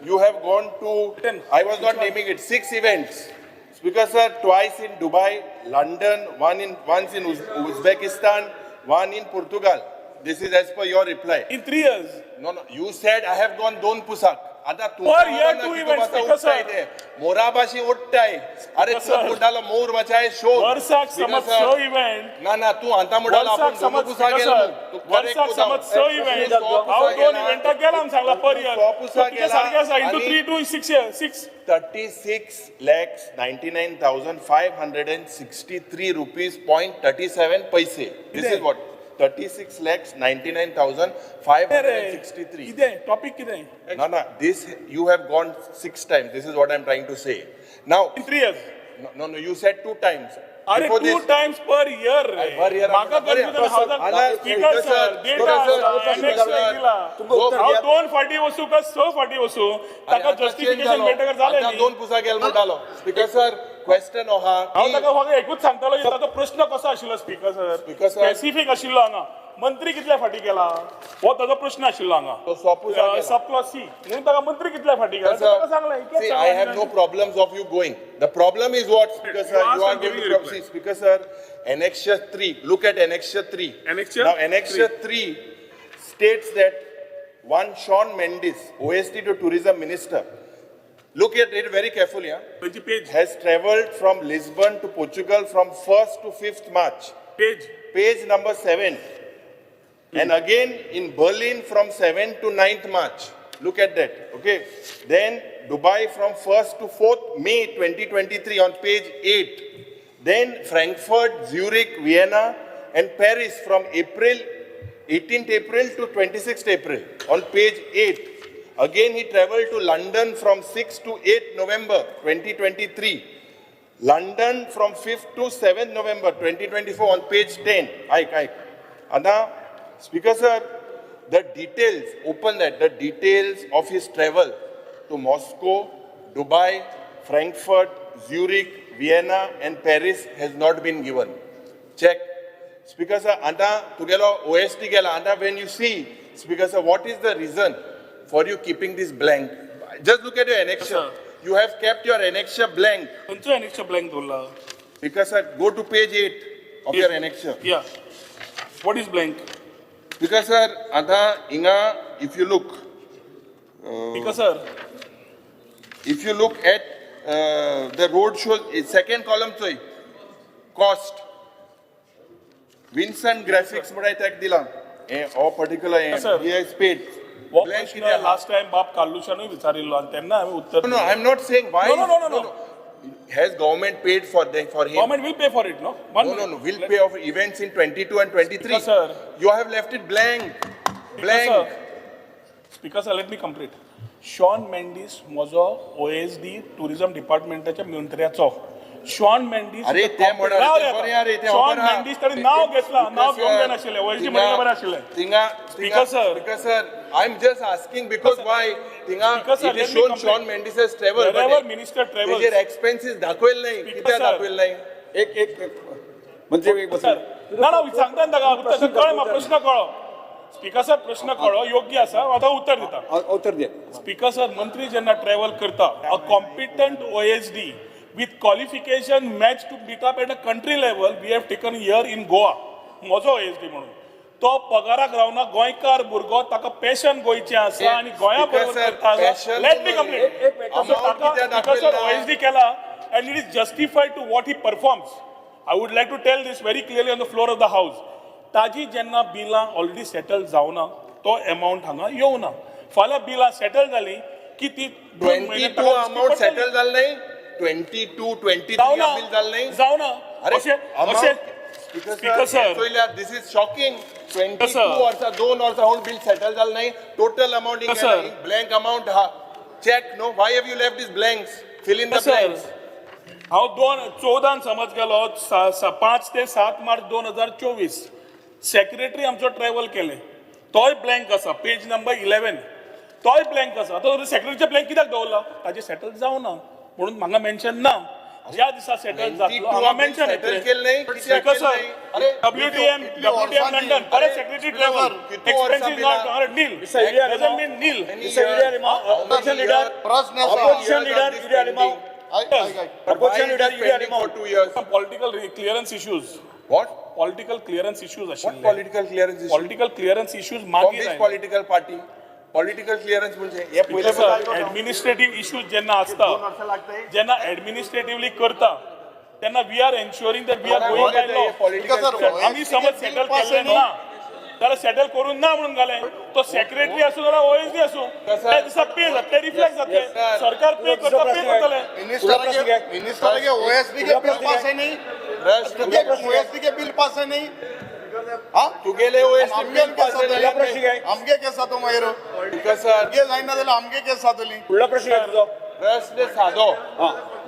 you have gone to, I was not naming it, six events. Speaker sir, twice in Dubai, London, one in once in Uzbekistan, one in Portugal. This is as per your reply. In 3 years? No, no. You said I have gone दोन पुसाक. आता Per year two events, speaker sir. मोराबाशी ओडटाय. अरे, तू म्हणटालो मोर मचाय शोर. वर्साक समज स event. ना ना, तू आता म्हणटालो वर्साक आपण दोन समज, पुसा स्पीकर गेलो. सर, तू correct वर्साक कोता. समज स इव्हेंट, हांव दोन इव्हेंटाक गेला म्हूण सांगला पर इयर. सोपुसा गेला. सारकें आसा, into आनी three to six year six. 36 lakhs 99,563 rupees point 37 paise. This is what? 36 lakhs 99,563. कितें टॉपीक कितें? No, no, this you have gone six times. This is what I'm trying to say. Now, in 3 years. No, you said two times. अरे, Before to this, times per year. Per year. म्हाका बरें, confusion, speaker sir, data दिला. हांव दोन फाटी वचूं काय स फाटी वचूं, ताका जस्टिफिकेशन मेळटकर जालें आता न्ही. दोन पुसा गेल म्हणटालो. स्पीकर सर, क्वेश्चन आहा हांव की ताका फक्त एकूच सांगतालो की ताचो प्रश्न कसो आशिल्लो, speaker sir. Speaker sir. Specific आशिल्लो हांगा, मंत्री कितल्या फाटी गेला हो ताचो प्रश्न आशिल्लो हांगा. तो सोपूसा गेला. सब क्लॉज सी म्हणून ताका मंत्री कितल्या फाटी गेला ताका सांगलें इतलेंच See, I have सांगलें. No problems of you going. The problem is what, Speaker sir, You asked, you are I'm going giving to you reply. See, Speaker sir, Annexure 3. Look at Annexure 3. Annexure Now, Annexure 3 states that one Sean Mendes, OSD to Tourism Minister, look at it very carefully, huh? खंयची page? Has travelled from Lisbon to Portugal from 1st to 5th March. Page? Page number 7. And again in Berlin from 7th to 9th March. Look at that. Okay. Then Dubai from 1st to 4th May 2023 on page 8. Then Frankfurt, Zurich, Vienna, and Paris from April 18th April to 26th April on page 8. Again, he traveled to London from 6 to 8 November 2023. London from 5th to 7th November 2024 on page 10. ऐक ऐक. आता speaker sir, the details, open that, the details of his travel to Moscow, Dubai, Frankfurt, Zurich, Vienna and Paris has not been given. Check. Speaker sir, आता तुगेलो OSD गेला. आता when you see, speaker sir, what is the reason for you keeping this blank? Just look at your annexure. You have kept your annexure blank. खंयचो annexure blank दवरला? Speaker sir, go to page 8 of your annexure. Yeah, what is blank? Speaker sir, आता हिंगा if you look, Speaker sir, if you look at the road show, second column चोय, cost Vincent graphics म्हणून ताका दिला हे हो particular Yes, sir. He has paid. हो प्रश्न लास्ट टायम बाब कार्लुशानूय विचारिल्लो आनी तेन्ना हांवें उत्तर No, I am not saying why. No, no, no, no, no. Has government paid for them, for him? Government will pay for it, no? No, no, no. Will pay off events in 22 and 23. Speaker, sir. You have left it blank. Blank. Speaker sir, let me complete. Shawn Mendes म्हजो OSD tourism डिपार्टमेंटाच्या मंत्र्याचो. Sean Mendes, अरे ते म्हणा, राव ते रे बरें रे, ते Sean खबर आहा. मेंडीस ताणें नांव घेतलां, नांव घेवंक जायनाशिल्लें. ओएसडी म्हणिल्लें बरें आशिल्लें. थिंगा. Speaker, sir. Speaker sir, I am just asking because why थिंगा Speaker, sir, it is let me shown complete. Shawn Mendes has travel. Wherever minister travels. तेजेर एक्सपेन्सीस दाखयल नाही. Speaker, कित्याक sir. दाखयल नाही? एक एक एक मंत्री एक सर, बसून. ना ना, सांगता न्ही ताका तशें कळ्ळें म्हाका, प्रश्न कळ्ळो. स्पीकर सर, प्रश्न कळ्ळो, योग्य आसा, आतां उत्तर दिता. उत्तर दे. स्पीकर सर, मंत्री जेन्ना ट्रॅव्हल करता, a competent OSD with qualification match to beat up at a country level we have taken here in Goa, म्हजो ओएसडी म्हणून तो पगाराक रावना, गोंयकार भुरगो, ताका पॅशन गोंयचें आसा आनी गोंया Speaker बरोबर sir, करता. Passion let me complete. एक मिनिट. Amount कित्याक स्पीकर सर, दाखयला? ओएसडी केला and it is justified to what he performs. I would like to tell this very clearly on the floor of the house. ताजी जेन्ना बिलां already settle जावना, तो amount हांगा येवना. फाल्यां बिलां सेटल जाली की ती दोन म्हयने 22 ताका दिश्टी अमाऊंट पडटली. सेटल जाल नाही, 22 23 जावना. बिल जाल नाही. जावना. अरे, अशें amount- अशें Speaker Speaker sir, sir. चोयल्यार this is shocking. 22 sir. वर्सां, दोन वर्सां होऊन बिल सेटल जाल नाही. Total amount Speaker sir. Blank amount हा. Check no, why have you left this blanks? Fill in the sir, blanks. हांव दोन चवदान समज गेलो, 5 ते 7 मार्च 2024 सेक्रेटरी आमचो ट्रॅव्हल केले, तोय ब्लँक आसा. पेज नंबर 11, तोय ब्लँक आसा. आतां सेक्रेटरीचे ब्लँक कित्याक दवरला? ताजें सेटल जावना म्हणून म्हाका मेन्शन ना. ज्या दिसा सेटल जातलो 22 हांगा मेन्शन settle केलं नाही, कित्याक केलं नाही? अरे, डब्ल्यूटीएम, डब्ल्यूटीएम लंडन, परत सेक्रेटरी ट्रॅव्हल, किती वर्सां एक्सपेन्सीस बिलां? Not nil, doesn't mean nil. Opposition leader, प्रश्न आसा. Opposition leader Yuri Alemao. आयक, आयक, आयक. Opposition leader Yuri Alemao. For 2 years. Political clearance issues. What? Political clearance issues What आशिल्ले. Political clearance issue? Political clearance issues From मागीर which आयले. Political party? Political clearance म्हणजे हे पयले. ऍडमिनिस्ट्रेटिव्ह इश्यूज जेन्ना आसता, जेन्ना ऍडमिनिस्ट्रेटिव्हली करता, तेन्ना we are ensuring that we are going by law. Speaker sir, आमी समज सेटल केल्ले ना जाल्यार सेटल करून ना म्हणून घालें, तो सेक्रेटरी आसूं जाल्यार ओएसडी आसूं, त्या दिसा पे जातले, रिफ्लेक्ट जातले. सरकार पे करता, पे करतले. मिनिस्टरागे मिनिस्टरागे ओएसडी के बिल पास है नाही? प्रश्न. ओएसडी के बिल पास है नाही? हा. तुगेले OSD आमगे bill case pass जातली. प्रश्न काय? आमगे केस जातो मागीर. Speaker sir. आमगे जायना जाल्यार आमगे केस जातली. फुडलो प्रश्न काय तुजो? प्रश्न साधो.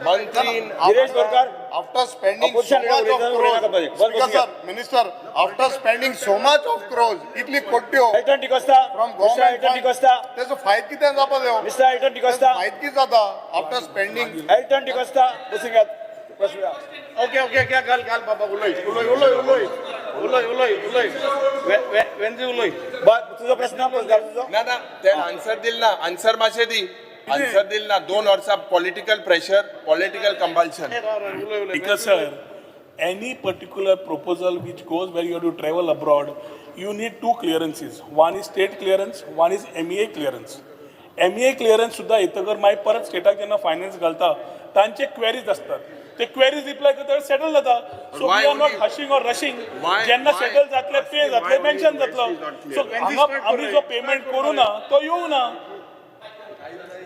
मंत्री Girish Borkar. After spending so Opposition much leader of उलयता उलयनाका crores, पाहिजे. बंद Speaker बसून sir, minister, after spending so much of crores, इतली कोट्यो Elton D'Costa. from mister government Elton fund, D'Costa. तेजो फायद कितें जावपा जायो? Mister Elton D'Costa. फायद कितें जाता आफ्टर स्पेंडिंग? एल्टन डिकोस्ता, बसून घेयात. प्रश्न घ्या. ओके ओके ओके, घाल घाल बाबा, उलय उलय उलय उलय उलय उलय उलय, वेंजी उलय. बर, तुजो प्रश्न घाल तुजो. ना ना, ते आन्सर दिल ना. आन्सर मातशें दी. आन्सर दिल ना. दोन वर्सां political pressure, political compulsion. Because sir, any particular proposal which goes where you have to travel abroad, you need two clearances. One is state clearance, one is MEA clearance. MEA clearance सुद्धा येतकर मागीर परत स्टेटाक जेन्ना finance घालता, तांचे queries असतात, ते queries reply करता, settle जाता. So Why we are not only- hushing or rushing. जेन्ना सेटल जातले, पे जातले, why only mention जातलो. OSD is not clear? So हांगा आमी जो पेमेंट करूं ना, तो येवं ना.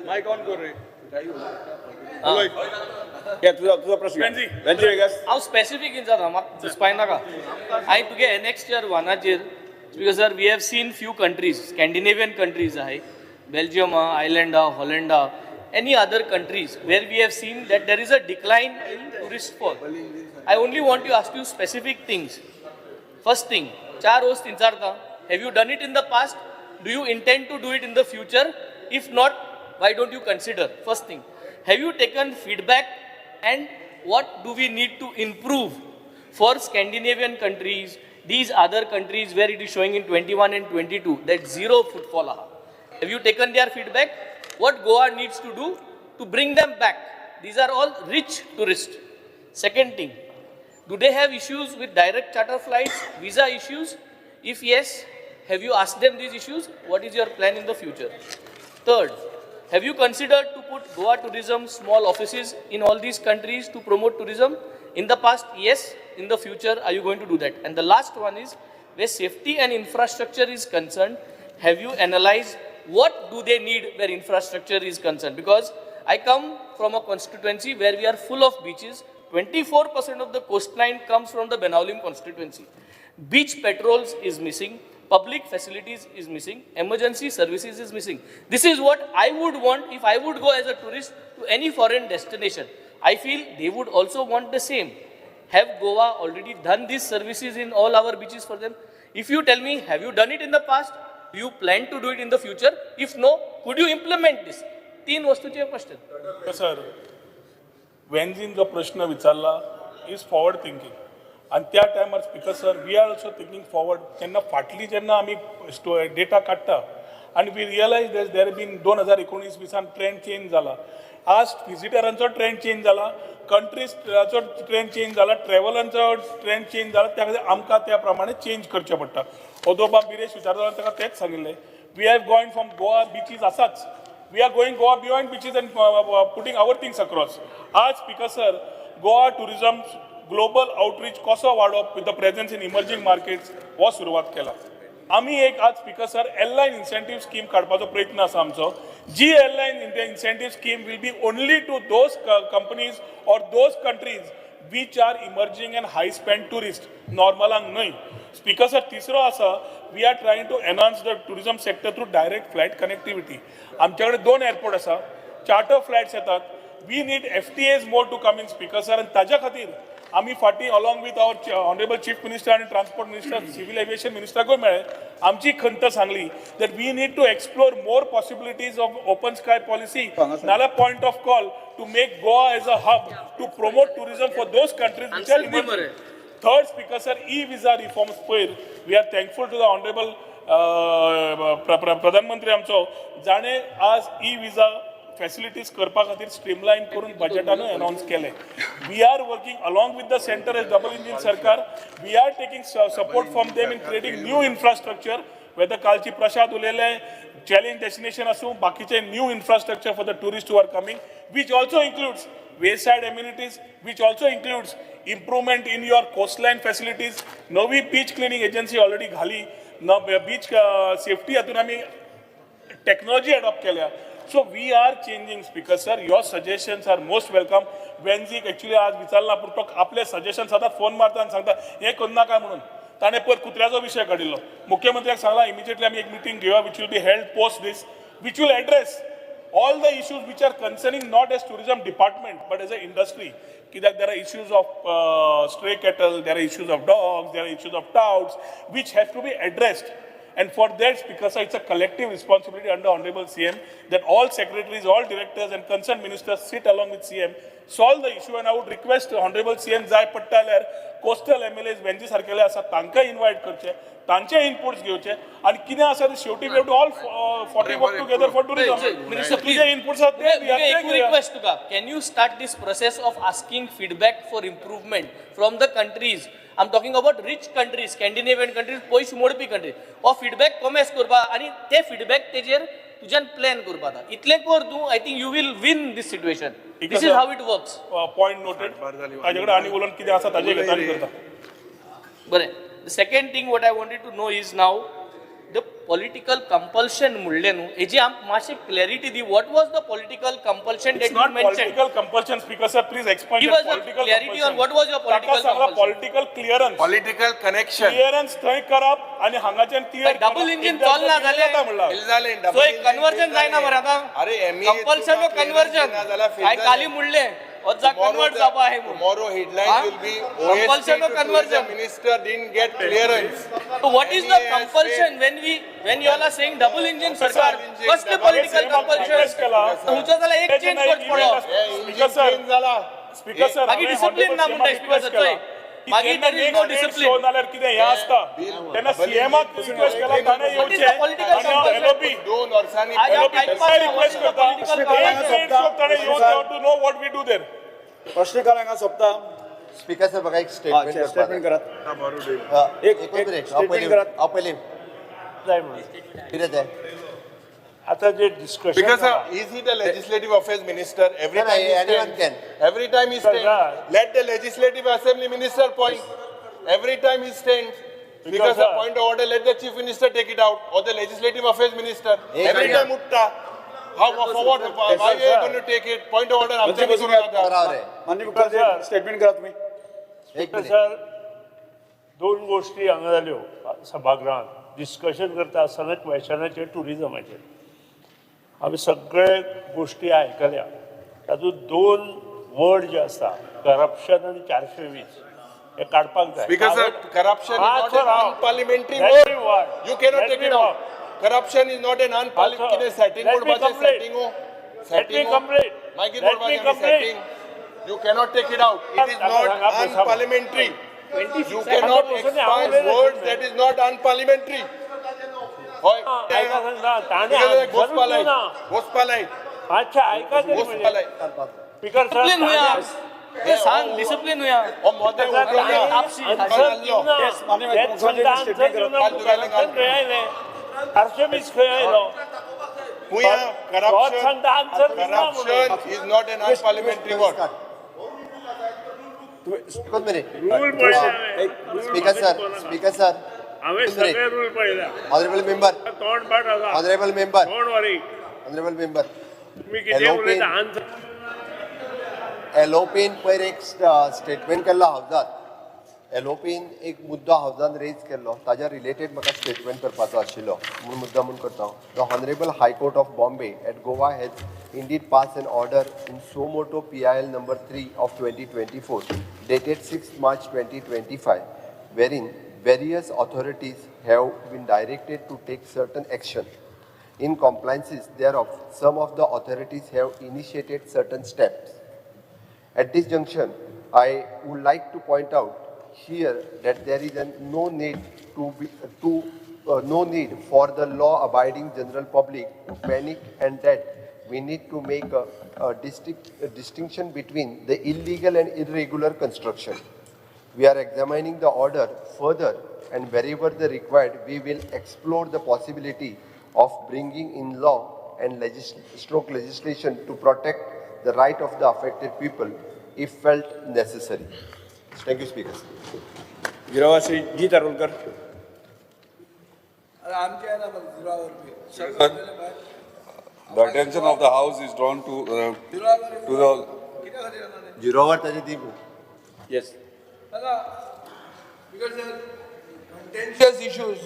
मायक ऑन कर रे. घे तुजो तुजो प्रश्न घे. वेंझी. वेंझी वेगस. हांव स्पेसिफीक इन जाता, म्हाका घुसपाय नाका. हांवें तुगे annexure वनाचेर, because sir, we have seen few countries, Scandinavian countries आहाय, बेल्जियम आहा, आयलंड आहा, हॉलंड आहा, any other countries where we have seen that there is a decline in tourist fall. I only want to ask you specific things. First thing, चार वस्त विचारता. Have you done it in the past? Do you intend to do it in the future? If not, why don't you consider? First thing, have you taken feedback and what do we need to improve for Scandinavian countries, these other countries where it is showing in 21 and 22 that zero footfall aha? Have you taken their feedback? What Goa needs to do to bring them back? These are all rich tourists. Second thing, do they have issues with direct charter flights, visa issues? If yes, have you asked them these issues? What is your plan in the future? Third, have you considered to put Goa tourism small offices in all these countries to promote tourism? In the past, yes. In the future, are you going to do that? And the last one is, where safety and infrastructure is concerned, have you analyzed what do they need where infrastructure is concerned? Because I come from a constituency where we are full of beaches. 24% of the coastline comes from the Benaulim constituency. Beach patrols is missing, public facilities is missing, emergency services is missing. This is what I would want if I would go as a tourist to any foreign destination. I feel they would also want the same. Have Goa already done these services in all our beaches for them? If you tell me, have you done it in the past? Do you plan to do it in the future? If no, could you implement this? तीन वस्तूचे question. Sir, वेन्झीन जो प्रश्न विचारला is forward thinking आनी त्या टायमार, Speaker sir, we are also thinking forward. तेन्ना फाटली जेन्ना आमी डेटा काडटा आनी we realize that there been 2019 विसान ट्रेंड चेंज जाला. आज विजिटरांचो ट्रेंड चेंज जाला, कंट्रीजाचो ट्रेंड चेंज जाला, ट्रॅव्हलांचो ट्रेंड चेंज जाला. त्या खातीर आमकां त्या प्रमाणे चेंज करचें पडटा. ओदो बाब बिरेश विचारता ताका तेंच सांगिल्लें, we are going from Goa beaches आसाच, we are going Goa beyond beaches and putting our things across. आज, Speaker sir, Goa tourism global outreach कसो वाडोवप with the presence in emerging markets हो सुरवात केला आमी. एक आज, Speaker sir, airline incentive scheme काडपाचो प्रयत्न आसा आमचो. जी airline incentive scheme will be only to those companies or those countries which are emerging and high spend tourist, नॉर्मलांक न्हय. स्पीकर सर, तिसरो आसा, we are trying to enhance the tourism sector through direct flight connectivity. आमचे कडेन दोन airport आसा, charter flights येतात. We need FTAs more to come in, Speaker sir. आनी ताज्या खातीर आमी फाटीं along with our honourable Chief Minister आनी ट्रान्सपोर्ट मिनिस्टर, सिव्हील एविएशन मिनिस्टराकूय मेळ्ळे, आमची खंत सांगली that we need to explore more possibilities of open sky policy नाल्यार point of call to make Goa as a hub to promote tourism for those countries which are Answer दी मरे. Third, Speaker sir, e visa reforms पयर we are thankful to the honourable प्रधानमंत्री आमचो, जाणे आज E visa facilities करपा खातीर स्ट्रीमलायन करून बजेटानूय अनावन्स केले. We are working along with the centre as double engine सरकार. We are taking support from them in creating new infrastructure, whether कालची प्रसाद उलयले चॅलेंज डेस्टिनेशन आसूं, बाकीचे new infrastructure for the tourist who are coming, which also includes wayside amenities, which also includes improvement in your coastline facilities. नवी beach cleaning agency already घाली न, beach safety हातून आमी technology adopt केल्या. So we are changing. Speaker sir, your suggestions are most welcome. वेन्झीक actually आज विचारला, पूण तो आपले सजेशन सदांच फोन मारता आनी सांगता हें करनाका म्हणून. ताणें पयर कुत्र्याचो विशय काडिल्लो. मुख्यमंत्र्याक सांगला, इमिजिएटली आमी एक मिटींग घेवया which will be held post this, which will address all the issues which are concerning not as tourism department but as an industry. कित्याक there are issues of stray cattle, there are issues of dogs, there are issues of touts which have to be addressed. And for that, Speaker sir, it's a collective responsibility under Honorable CM that all secretaries, all directors and concerned ministers sit along with CM, solve the issue. And I would request Honorable CM, जाय पडटा जाल्यार coastal MLAs Venzy सारकेले आसा तांकां invite करचे, तांचे inputs घेवचे आनी कितें आसा ते शेवटी we have to all 40 work together for tourism. Minister, please. तुजे इनपुट्स आसा ते दिया, ते एक घेवया. रिक्वेस्ट तुका, can you start this process of asking feedback for improvement from the countries? I am talking about rich countries, Scandinavian countries, पयस मोडपी countries. हो फिडबॅक कॉमेस करपा आनी ते फिडबॅक तेजेर तुज्यान प्लॅन करपा. आतां इतलें कर तूं, I think you will win this situation. This is how it works. Point noted. ताजे कडेन आनी उलोवन कितें आसा ताजे घेता आनी करता. बरें, the second thing what I wanted to know is, now the political compulsion म्हणलें न्हू, हेजी आमकां मातशी clarity the. What was the political compulsion It's that you not mention? political compulsion, Speaker sir. Please explain Give that us a political clarity on compulsion. What was your political ताका सांगला compulsion. Political clearance. Political connection. Clearance थंय करप आनी हांगाच्यान clear. Double engine चलना जाल्यार जालें. So एक कन्वर्जन जायना मरे आतां. अरे MEA compulsion conversion काय काली म्हणलें वचा कन्वर्ट जावपा आहे म्हणून. Tomorrow headline will be Compulsion or OSD to conversion? Tourism minister didn't get clearance. So what is the MEA has compulsion failed. when you all are saying double engine सरकार, engine, कसले double political engine. compulsion? तुमचं जाल्यार एक change करचो पडलो. Speaker Engine sir, change जाला. Speaker sir, मागीर discipline ना म्हणटा स्पीकर सर. चोय, मागीर there is no discipline. नाल्यार कितें हें आसता तेन्ना सीएमाक रिक्वेस्ट केला ताणें What is येवचें the political आनी compulsion? एलओपी दोन वर्सांनी आज एलओपी आयकपाक ना, रिक्वेस्ट what is the करता political एक मिनिट ताणें येवचें to know what we do there. प्रश्नकाळ हांगा सोंपता. स्पीकर सर, म्हाका एक स्टेटमेंट स्टेटमेंट करात. एक एक मिनिट, हांव statement पयलीं करात. हांव पयलीं जाय म्हणून कितें तें? आतां जे discussion Because sir, is he the legislative affairs minister? Every No, no, time he anyone stands, can. Every time he Sir, stands, sir. Let the legislative assembly minister point. Every time he stands, because sir. A point of order, let the chief minister take it out or the legislative affairs minister. Hey, Every sir. time utta. How, for what, why we are going to take it? Point of order, मंत्री आमच्या बसून करू नका. राव रे. माननीय मुख्यमंत्री, Sir. Statement करा तुम्ही. एक मिनिट. सर, दोन गोश्टी हांगा जाल्यो सभागृहांत डिस्कशन करता आसतना क्वेशनाचेर, ट्युरिजमाचेर. आमी सगळे गोश्टी आयकल्या. तातूंत दोन वर्ड जे आसा, करप्शन आनी 420, हे काडपाक जाय. Because sir, corruption is not an unparliamentary Let me word. Work. You cannot Let take me it out. Work. Corruption is not an unparliamentary. कितें setting Let me पडपाचें complete. setting हो. Let me Setting हो. Complete. मागीर Let me पडपाचें आमी complete. setting. You cannot take it out. It is not unparliamentary. You cannot expunge words that is not unparliamentary. हय. आयका सांगता, ताणें Because आन्सरूच दिवना. घोसपालाय. मातशें आयका तरी म्हणजे. घोसपालाय. स्पीकर सर, डिसिप्लीन हुया. ते सांग, डिसिप्लीन हुया. हो मोदें उठलो तापशी. आन्सर दिवना. Yes, माननीय तेच मुख्यमंत्री, सांगता, आन्सर statement दिवना. करा. करप्शन खंय आयलें? 420 खंय आयलो? हुया तोच करप्शन. सांगता, आन्सर दिवना म्हणून. Corruption is not an unparliamentary word. एकूच मिनिट. रूल पळयले हांवें. स्पीकर सर, स्पीकर सर, हांवें सगळे रूल पळयल्या. ऑनरेबल मेंबर, तोंड पाठ आसा. Honourable member, don't worry. Honourable member, तुमी कितें Hello, उलयता Pin. Answer. एलओपीन पयर एक स्टेटमेंट केल्लो हावजात. एलओपीन एक मुद्दो हावजान रेज केल्लो, ताज्या रिलेटेड म्हाका स्टेटमेंट करपाचो आशिल्लो म्हणून मुद्दा म्हूण करता. The Honourable High Court of Bombay at Goa has indeed passed an order in suo motu PIL number 3 of 2024 dated 6 March 2025, wherein various authorities have been directed to take certain action. In compliances thereof, some of the authorities have initiated certain steps. At this junction, I would like to point out here that there is no need to be, to no need for the law-abiding general public to panic, and that we need to make a distinction between the illegal and irregular construction. We are examining the order further, and wherever the required, we will explore the possibility of bringing in law and stroke legislation to protect the right of the affected people if felt necessary. Thank you, Speaker. Zero our Shri G Tarolkar. The attention of the house is drawn to the zero our ताजे दी. Yes. Contentious issues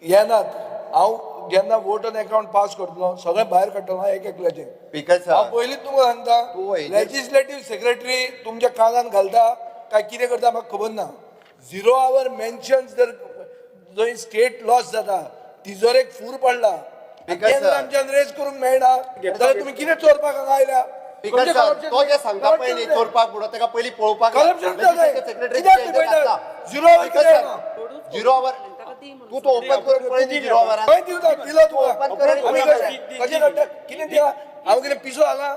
येनात. हांव जेन्ना vote on account pass करतलो, सगळें भायर काडटलो एक एकल्याचें. Speaker हांव सर, पयलींच तुमकां सांगता, तूं हेजेर- लेजिस्लेटीव सेक्रेटरी तुमच्या कानान घालता काय कितें करता म्हाका खबर ना. झिरो our mentions जर जंय स्टेट लॉस जाता, तिजोरेक फूर पडला, स्पीकर तें जर सर. आमच्यान रेज करूंक मेळना जाल्यार तुमी कितें चोरपाक हांगा आयल्या? स्पीकर सर, तो जे सांगता पळय न्ही चोरपाक म्हणून, ताका पयलीं पळोवपाक Corruption जाता. कित्याक लिपयता? झिरो our कित्याक येना? झिरो our तूं तो ओपन करून पळय न्ही झिरो आवरान. खंय दिवता? दिलो तुका ओपन कर. आमी कशें कशें काडटा? कितें दिला? हांव कितें पिसो जाला?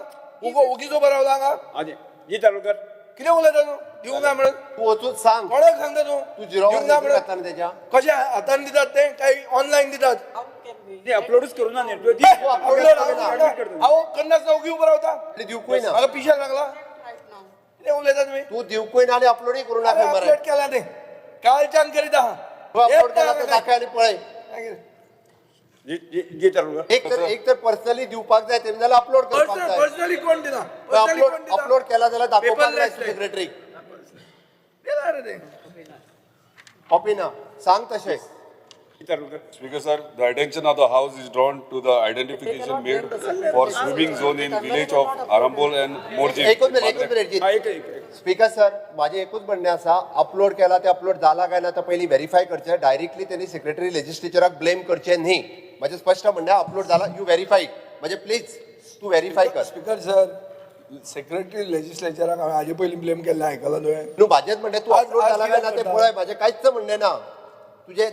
उगो ओगीच उबो रावला हांगा? हाजी जी तारोलकर. कितें उलयता तूं दिवंक ना म्हणून? तूं वचून सांग. कोणाक सांगता तूं? तूं झिरो दिवंक ना आवर म्हणून? घातला न्ही तेज्या. कशें हातान दितात ते काय ऑनलायन दितात? ते अपलोडच करू ना न्ही. ए, upload हांव करनासतना ओगी उबो रावता? आनी दिवकूय ना. म्हाका पिशाक लागला? कितें उलयता तुमी? तूं दिवकूय ना आनी अपलोडूय करूं नाका मरे. अपलोड केला ते कालच्यान करीत आहा. तूं अपलोड केला तो दाखय आनी पळय. मागीर जी जी जी तारोलकर. एक तर पर्सनली दिवपाक जाय तेमी, जाल्यार अपलोड करपाक जाय. पर्सनली कोण दिना? पर्सनली अपलोड कोण दिना? अपलोड केला जाल्यार दाखोवपाक जाय Paperless. सेक्रेटरीक. दिला रे ते. कॉपी ना, सांग तशें. जी तारोलकर. Speaker sir, the attention of the house is drawn to the identification made for swimming zone in village of Arambol and Morjim. एकूच मिनिट, एकूच मिनिट जी. हा, एक एक एक. स्पीकर सर, माझे एकूच म्हणणें आसा, अपलोड केला ते अपलोड जाला काय ना ते पयलीं व्हेरीफाय करचें. डायरेक्टली तेणी सेक्रेटरी लेजिस्लेचराक ब्लेम करचें न्ही. म्हाजें स्पश्ट म्हणणें, अपलोड जाला, you verify. म्हणजे प्लीज तूं व्हेरीफाय कर. Speaker sir, सेक्रेटरी लेजिस्लेचराक हांवें हाजे पयलीं ब्लेम केल्लें आयकलां तुवें? न्हू, म्हाजेंच म्हणणें, तूं आज अपलोड आज जाला काय कित्याक ना तें करता? पळय. म्हाजें कांयच म्हणणें ना. तुजें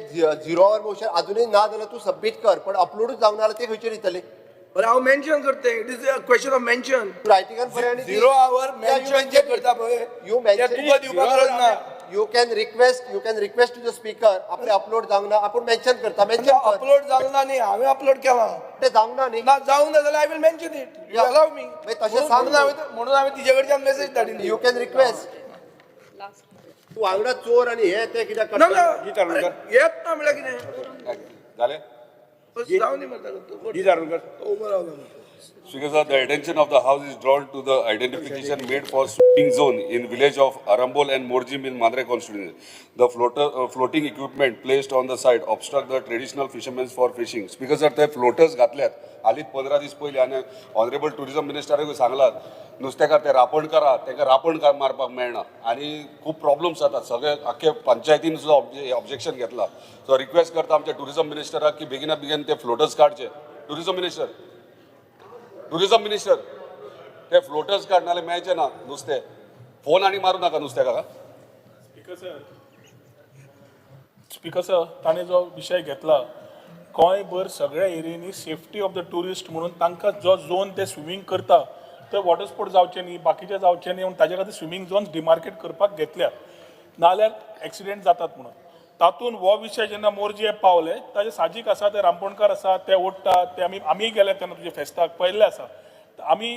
झिरो our motion अजुनूय ना जाल्यार तूं सबमीट कर, पण अपलोडूच जावंक ना जाल्यार ते खंयचेर दितले? बरें, हांव मेन्शन करता. It is a question of mention. रायटिंगान पळय आनी झिरो our mention जे करता पळय you तें तुका दिवपाक गरज ना. You can request to the speaker, आपले अपलोड जावंक ना, आपूण मेन्शन करता, मेन्शन कर. अपलोड जावंक ना न्ही, हांवें अपलोड केलां. ते जावंक ना न्ही. ना, जावंक ना जाल्यार I will mention it. You allow me. मागीर तशें सांग. म्हणून हांवें तिजे कडच्यान मेसेज धाडिल्ली. You can request. तूं वांगडा चोर आनी हे ते कित्याक ना. करता? जीत आरोलकर. येत ना म्हणल्यार कितें? जालें. बस जावं दी मरे. जीत आरोलकर. उबो रावलो. Speaker sir, the attention of the House is drawn to the identification made for swimming zone in village of Arambol and Morjim in Mandre constituency. The floating equipment placed on the site obstruct the traditional fishermen for fishing. Speaker sir, ते floaters घातल्यात हालींच 15 दीस पयलीं आनी honourable tourism मिनिस्टराकूय सांगलां, नुस्तेकार ते रांपण करात, तांकां रांपण मारपाक मेळना आनी खूब प्रॉब्लम्स जातात. सगळे आख्खे पंचायतीन सुद्दां ऑब्जेक्शन घेतलां. सो रिक्वेस्ट करता आमच्या टुरिझम मिनिस्टराक की बेगिना बेगीन ते फ्लोटर्स काडचे. टुरिझम मिनिस्टर, टुरिझम मिनिस्टर, ते फ्लोटर्स काड, नाल्यार मेळचे ना नुस्तें. फोन आनी मारू नाका नुस्तेकाराक. स्पीकर सर, स्पीकर सर, ताणें जो विशय घेतला, गोंयभर सगळ्या एरियांनी सेफ्टी ऑफ the tourist म्हणून तांकां जो झोन ते स्विमींग करता ते वॉटर स्पोर्ट जावचे न्ही, बाकीचे जावचे न्ही म्हणून ताजे खातीर स्विमींग झोन्स डिमार्केट करपाक घेतल्या, नाल्यार एक्सिडेंट जातात म्हणून. तातूंत हो विशय जेन्ना मोरजे पावले, ताजे साजीक आसा, ते रांपोणकार आसा, ते ओडटात. ते आमी गेले तेन्ना तुजे फेस्ताक पळयल्ले आसा. आमी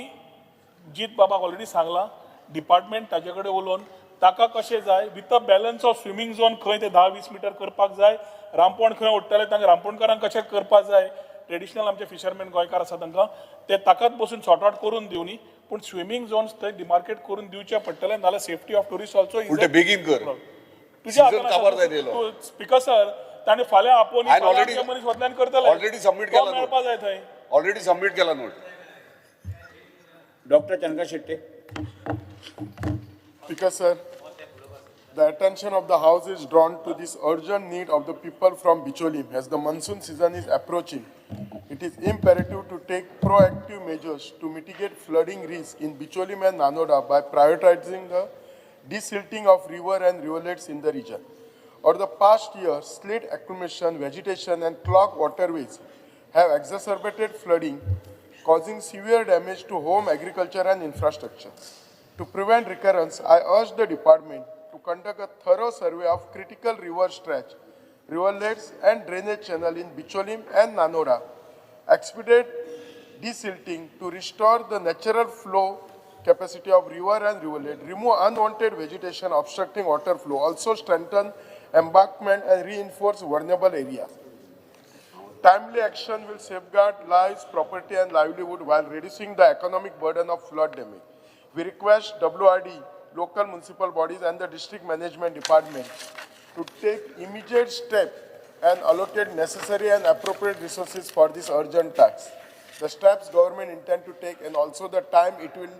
जीत बाबाक ऑलरेडी सांगलां, डिपार्टमेंट ताजे कडेन उलोवन ताका कशें जाय with a balance of swimming zone खंय ते 10-20 मिटर करपाक जाय, रांपोण खंय ओडटले, तांकां रांपोणकारांक कशें करपाक जाय, ट्रेडिशनल आमचे फिशरमॅन गोंयकार आसा तांकां ते ताकाच बसून सॉर्ट आउट करून दिवनी, पूण स्विमींग झोन्स थंय डिमार्केट करून दिवचे पडटले, नाल्यार safety of tourist also. पूण ते बेगीन कर. तुज्या Season काबार जायत येयलो. स्पीकर सर, ताणें फाल्यां आपोवन हांवें already- मनीस वतल्यान करतले. already submit तो केला. मेळपा जाय थंय. ऑलरेडी सबमीट केला note. Doctor Chandrakant Shetye. Speaker sir, the attention of the House is drawn to this urgent need of the people from Bicholim. As the monsoon season is approaching, it is imperative to take proactive measures to mitigate flooding risk in Bicholim and Nanoda by prioritizing the desilting of river and rivulets in the region. Over the past year, silt accumulation, vegetation, and clogged waterways have exacerbated flooding, causing severe damage to home, agriculture, and infrastructure. To prevent recurrence, I urge the department to conduct a thorough survey of critical river stretch, rivulets, and drainage channel in Bicholim and Nanoda, expedite desilting to restore the natural flow capacity of river and rivulet, remove unwanted vegetation obstructing water flow, also strengthen embankment and reinforce vulnerable areas. Timely action will safeguard lives, property, and livelihood while reducing the economic burden of flood damage. We request WRD, local municipal bodies, and the district management department to take immediate step and allocate necessary and appropriate resources for this urgent task. The steps government intend to take and also the time it will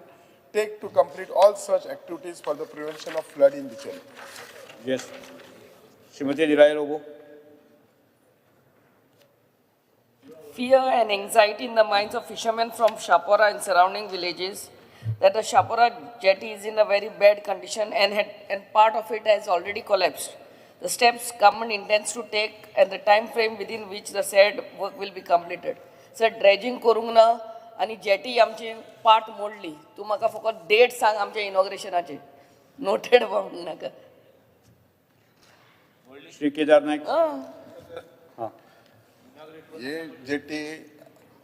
take to complete all such activities for the prevention of flood in Bicholim. Yes. Shrimati Delilah Lobo. Fear and anxiety in the minds of fishermen from Shapora and surrounding villages that the Shapora jetty is in a very bad condition and part of it has already collapsed. The steps government intends to take and the time frame within which the said work will be completed. Sir, dredging करूंक ना आनी jetty आमची part मोडली. तूं म्हाका फकत date सांग आमच्या इनॉग्रेशनाची. नोटेड नाका. श्री केदार नाईक. हे जेटी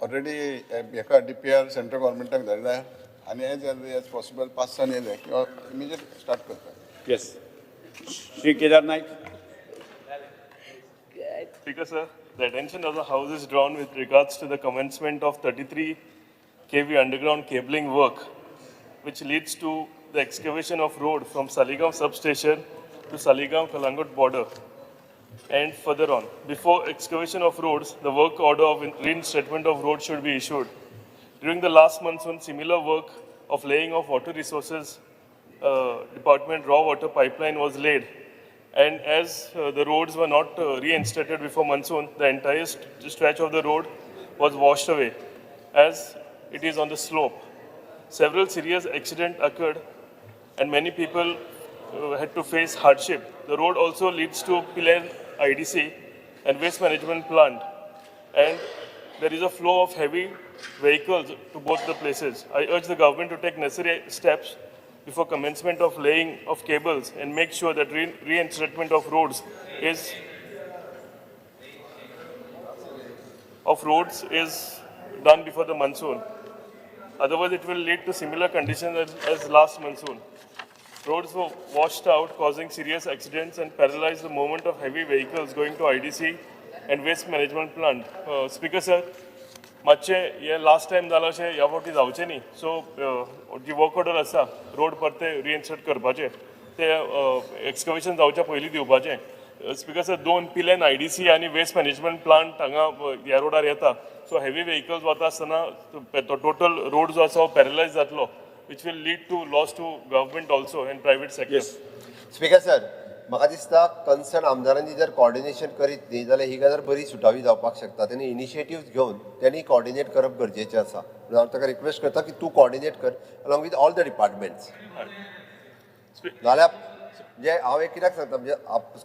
ऑलरेडी हेका डीपीआर सेंट्रल गव्हर्मेंटाक धाडल्या आनी एज अर्ली एज पॉसिबल 5 दिसान येयले किंवा इमिजिएट स्टार्ट करता. येस, Shri Kedar Naik. Speaker sir, the attention of the House is drawn with regards to the commencement of 33 kV underground cabling work, which leads to the excavation of road from Saligao substation to Saligao Kalangut border and further on. Before excavation of roads, the work order of reinstatement of road should be issued. During the last monsoon, similar work of laying of water resources department raw water pipeline was laid. And as the roads were not reinstated before monsoon, the entire stretch of the road was washed away as it is on the slope. Several serious accidents occurred and many people had to face hardship. The road also leads to Pilerne IDC and waste management plant, and there is a flow of heavy vehicles to both the places. I urge the government to take necessary steps before commencement of laying of cables and make sure that reinstatement of roads is done before the monsoon. Otherwise, it will lead to similar conditions as last monsoon. Roads were washed out, causing serious accidents and paralyzed the movement of heavy vehicles going to IDC and waste management plant. Speaker sir, मातशें हे last time जालां अशें ह्या फावटी जावचें न्ही. So जी work order आसा रोड परते रिइन्स्टेट करपाचें, ते एक्सकवेशन जावच्या पयलीं दिवपाचें. स्पीकर सर, 2 पिलेन IDC आनी वेस्ट मॅनेजमेंट प्लांट हांगा ह्या रोडार येता. सो हेवी व्हेकल्स वता आसतना तो टोटल रोड जो आसा तो पॅरलायज जातलो, which will lead to loss to government also and private sector. Yes. Speaker sir, म्हाका दिसता कन्सर्न आमदारांनी जर कॉर्डिनेशन करीत न्ही जाल्यार ही गजाल बरी सुटावी जावपाक शकता. तेणी इनिशिएटीव घेवन तेणी कॉर्डिनेट करप गरजेचें आसा. म्हणून हांव ताका रिक्वेस्ट करता की तूं कॉर्डिनेट कर along with all the departments. नाल्यार म्हणजे हांव एक कित्याक सांगता, म्हणजे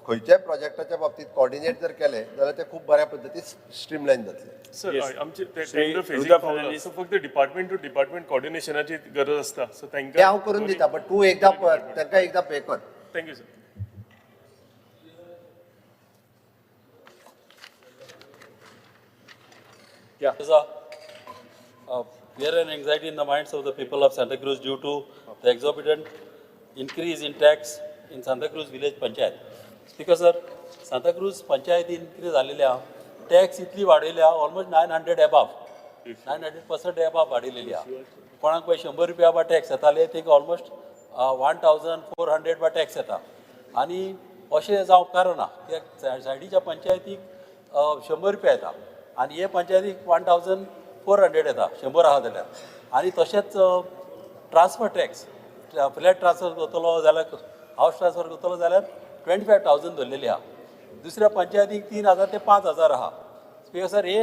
खंयच्याय प्रोजेक्टाच्या बाबतींत कॉर्डिनेट जर केलें जाल्यार तें खूब बऱ्या पद्दतीन स्ट्रीमलायन जातलें. सर, आमचे टेंडर फेजीक पावला, सो फक्त डिपार्टमेंट टू डिपार्टमेंट कॉर्डिनेशनाची गरज आसता. सो तें हांव करून दिता, बट तूं एकदां तांकां एकदां पे कर. Thank you sir. Yeah. Fear and anxiety in the minds of the people of Santa Cruz due to the exorbitant increase in tax in Santa Cruz village panchayat. Speaker sir, Santa Cruz panchayat increase झालेली आहा, tax इतली वाडयली आहा, almost 900 एबाव, 900% एबाव वाडयलेली आहा. कोणाक पळय 100 रुपया बा tax येताले, तेका ऑलमोस्ट 1400 बा टॅक्स येता. आनी अशें जावंक कारण ना, कित्याक सायडीच्या पंचायतीक 100 रुपया येता आनी हे पंचायतीक 1400 येता, 100 आहा जाल्यार. आनी तशेंच ट्रान्सफर टॅक्स, फ्लॅट ट्रान्सफर करतलो जाल्यार, हावस ट्रान्सफर करतलो जाल्यार 25,000 धरलेली आहा. दुसऱ्या पंचायतीक 3,000 ते 5,000 आहा. स्पीकर सर, हे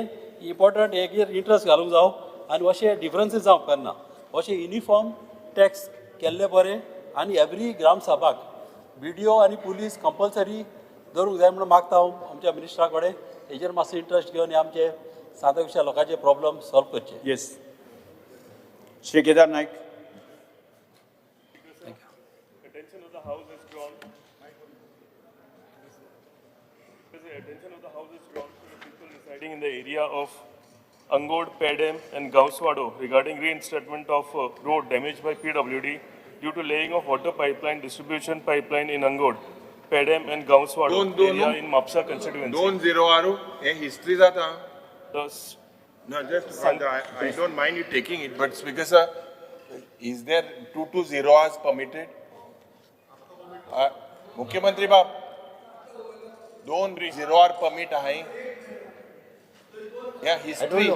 इम्पॉर्टंट एक इंट्रस्ट घालूंक जावो आनी अशे डिफरन्सीस जावंक उपकारना. अशें युनिफॉर्म टॅक्स केल्ले बरें आनी एवरी ग्रामसभाक BDO आनी पुलीस कंपल्सरी दवरूंक जाय म्हणून मागता हांव आमच्या मिनिस्टरा कडेन. हेजेर मातसो इंट्रस्ट घेवन आमचे सांताक्रुजच्या लोकांचे प्रॉब्लम सॉल्व करचे. Yes. Shri Kedar Naik. Attention of the house is drawn. The attention of the house is drawn to the people residing in the area of Angod, Pedem and Gauswado regarding reinstatement of road damaged by PWD due to laying of water pipeline, distribution pipeline in Angod, Pedem and Gauswado area in Mapsa constituency. Don't zero aru, hey history jata. No, just I don't mind you taking it, but Speaker sir, is there 220 hours permitted? Mukhyamantri बाब, 2 0 hour permit आहे या history.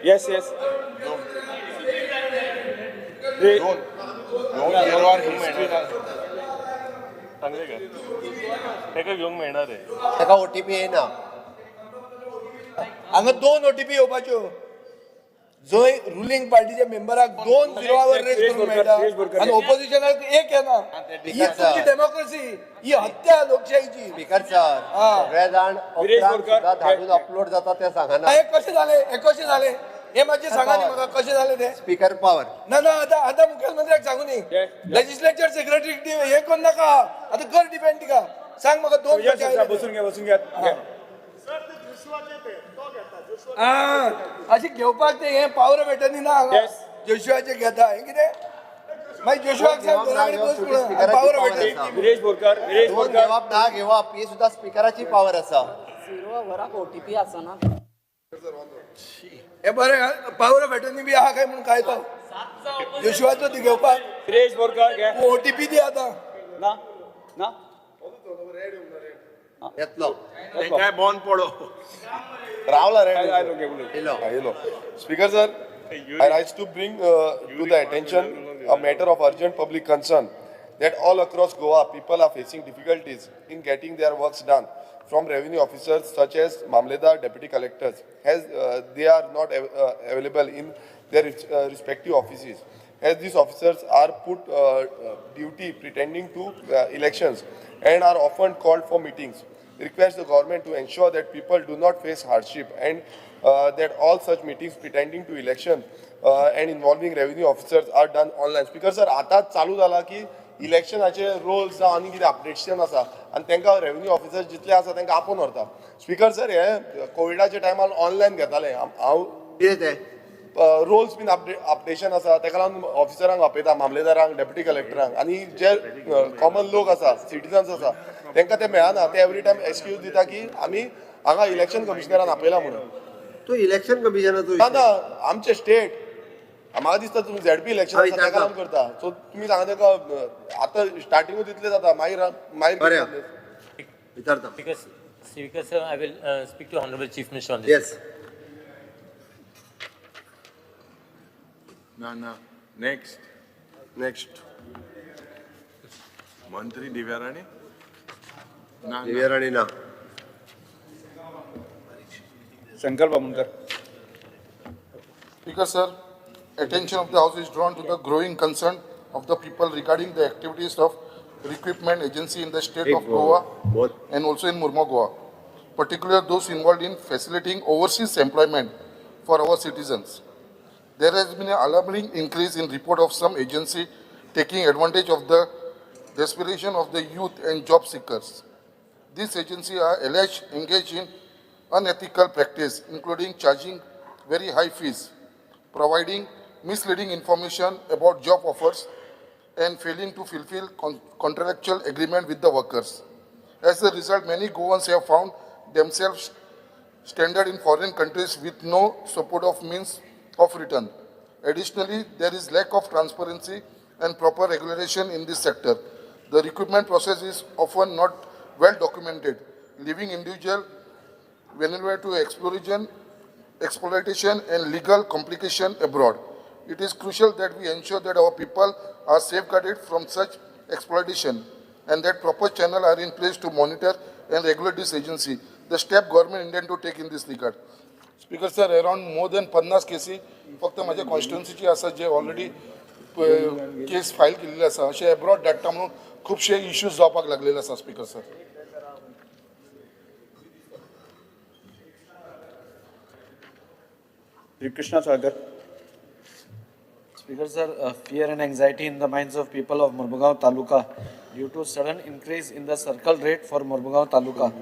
Yes yes. 2 0 hour history सांगले काय ताका घेवंक मेळणार रे, ताका OTP येना. हांगा 2 OTP येवपाच्यो, जंय रुलिंग पार्टीच्या मेंबराक 2 0 our race करूंक मेळटा आनी ओपोजिशनाक एक येना. ही तुमची डेमोक्रेसी, ही हत्या लोकशाहीची. स्पीकर सर, सगळे जाण सुद्दां धाडून अपलोड जाता ते सांगना. हे कशें जालें, हे कशें जालें हे मातशें सांगा न्ही म्हाका, कशें जालें तें. स्पीकर पावर ना ना, आतां आतां मुखेलमंत्र्याक सांगू न्ही, लेजिस्लेचर सेक्रेटरी हे करूं नाका, आतां कर डिपेंड तिका. सांग म्हाका 2 बसून घे, बसून घे. अशें घेवपाक ते हे पावर मेळटली ना हांगा. जोशुआचें घेता हें कितें, मागीर जोशुआक सांग घरा कडेन बस म्हणून, पावर मेळटली. विरेश बोरकर, विरेश बोरकर. घेवप ना घेवप ही सुद्दां स्पिकराची पावर आसा. 0 आवराक OTP आसना. हे बरें, पावर बॅटनी बी आहा काय म्हणून काय तो जोशुआचो ती घेवपाक. विरेश बोरकर OTP दी आतां. ना ना येतलो काय बॉन पडो रावला रे. Speaker sir, I rise to bring to the attention a matter of urgent public concern that all across Goa people are facing difficulties in getting their works done from revenue officers such as Mamledar, deputy collectors, as they are not available in their respective offices. As these officers are put duty pretending to elections and are often called for meetings. Request the government to ensure that people do not face hardship and that all such meetings pretending to election and involving revenue officers are done online. Speaker sir, आतां चालू जाला की इलेक्शनाचे roles जावं आनी कितें updation आसा आनी तांकां रेवेन्यू ऑफिसर्स जितले आसा तांकां आपोवन व्हरता. स्पीकर सर, हे कोविडाच्या टायमार ऑनलायन घेताले हांव. कितें तें? रोल्स बीन अपडेशन आसा, ताका लागून ऑफिसरांक आपयता, मामलेदारांक, डेप्युटी कलेक्टरांक, आनी जे कॉमन लोक आसा, सिटीजन्स आसा, तांकां ते मेळना. ते एवरी टायम एक्सक्यूज दिता की आमी हांगा इलेक्शन कमिशनरान आपयला म्हणून. तो इलेक्शन कमिशनाचो. ना ना, आमचे स्टेट, म्हाका दिसता तुमी झेडपी इलेक्शन आसा ताका लागून करता. सो तुमी सांगा ताका, आतां स्टार्टिंगूच इतलें जाता, मागीर मागीर. बरें, विचारता. Speaker sir, I will speak to honourable chief minister on this. Yes. ना ना, नेक्स्ट नेक्स्ट. मंत्री दिव्या राणे ना? दिव्या राणे ना. Shankar Bamunkar. Speaker sir, attention of the House is drawn to the growing concern of the people regarding the activities of recruitment agency in the state of Goa and also in Murmagaon, Goa, particularly those involved in facilitating overseas employment for our citizens. There has been an alarming increase in report of some agency taking advantage of the desperation of the youth and job seekers. These agencies are alleged engaged in unethical practice, including charging very high fees, providing misleading information about job offers, and failing to fulfill contractual agreement with the workers. As a result, many Goans have found themselves stranded in foreign countries with no support of means of return. Additionally, there is lack of transparency and proper regulation in this sector. The recruitment process is often not well documented, leaving individual vulnerable to exploitation and legal complication abroad. It is crucial that we ensure that our people are safeguarded from such exploitation and that proper channels are in place to monitor and regulate this agency. The step government intend to take in this regard. Speaker sir, around more than 50 केसी फक्त म्हाज्या कॉन्स्टिट्युन्सीची आसा, जे already केस file केल्ले आसा. अशे abroad धाडटा म्हणून खुबशे इश्यूज जावपाक लागलेले आसा, speaker sir. Shri Krishna Sagar. Speaker sir, fear and anxiety in the minds of people of Mormugao Taluka due to sudden increase in the circle rate for Mormugao Taluka.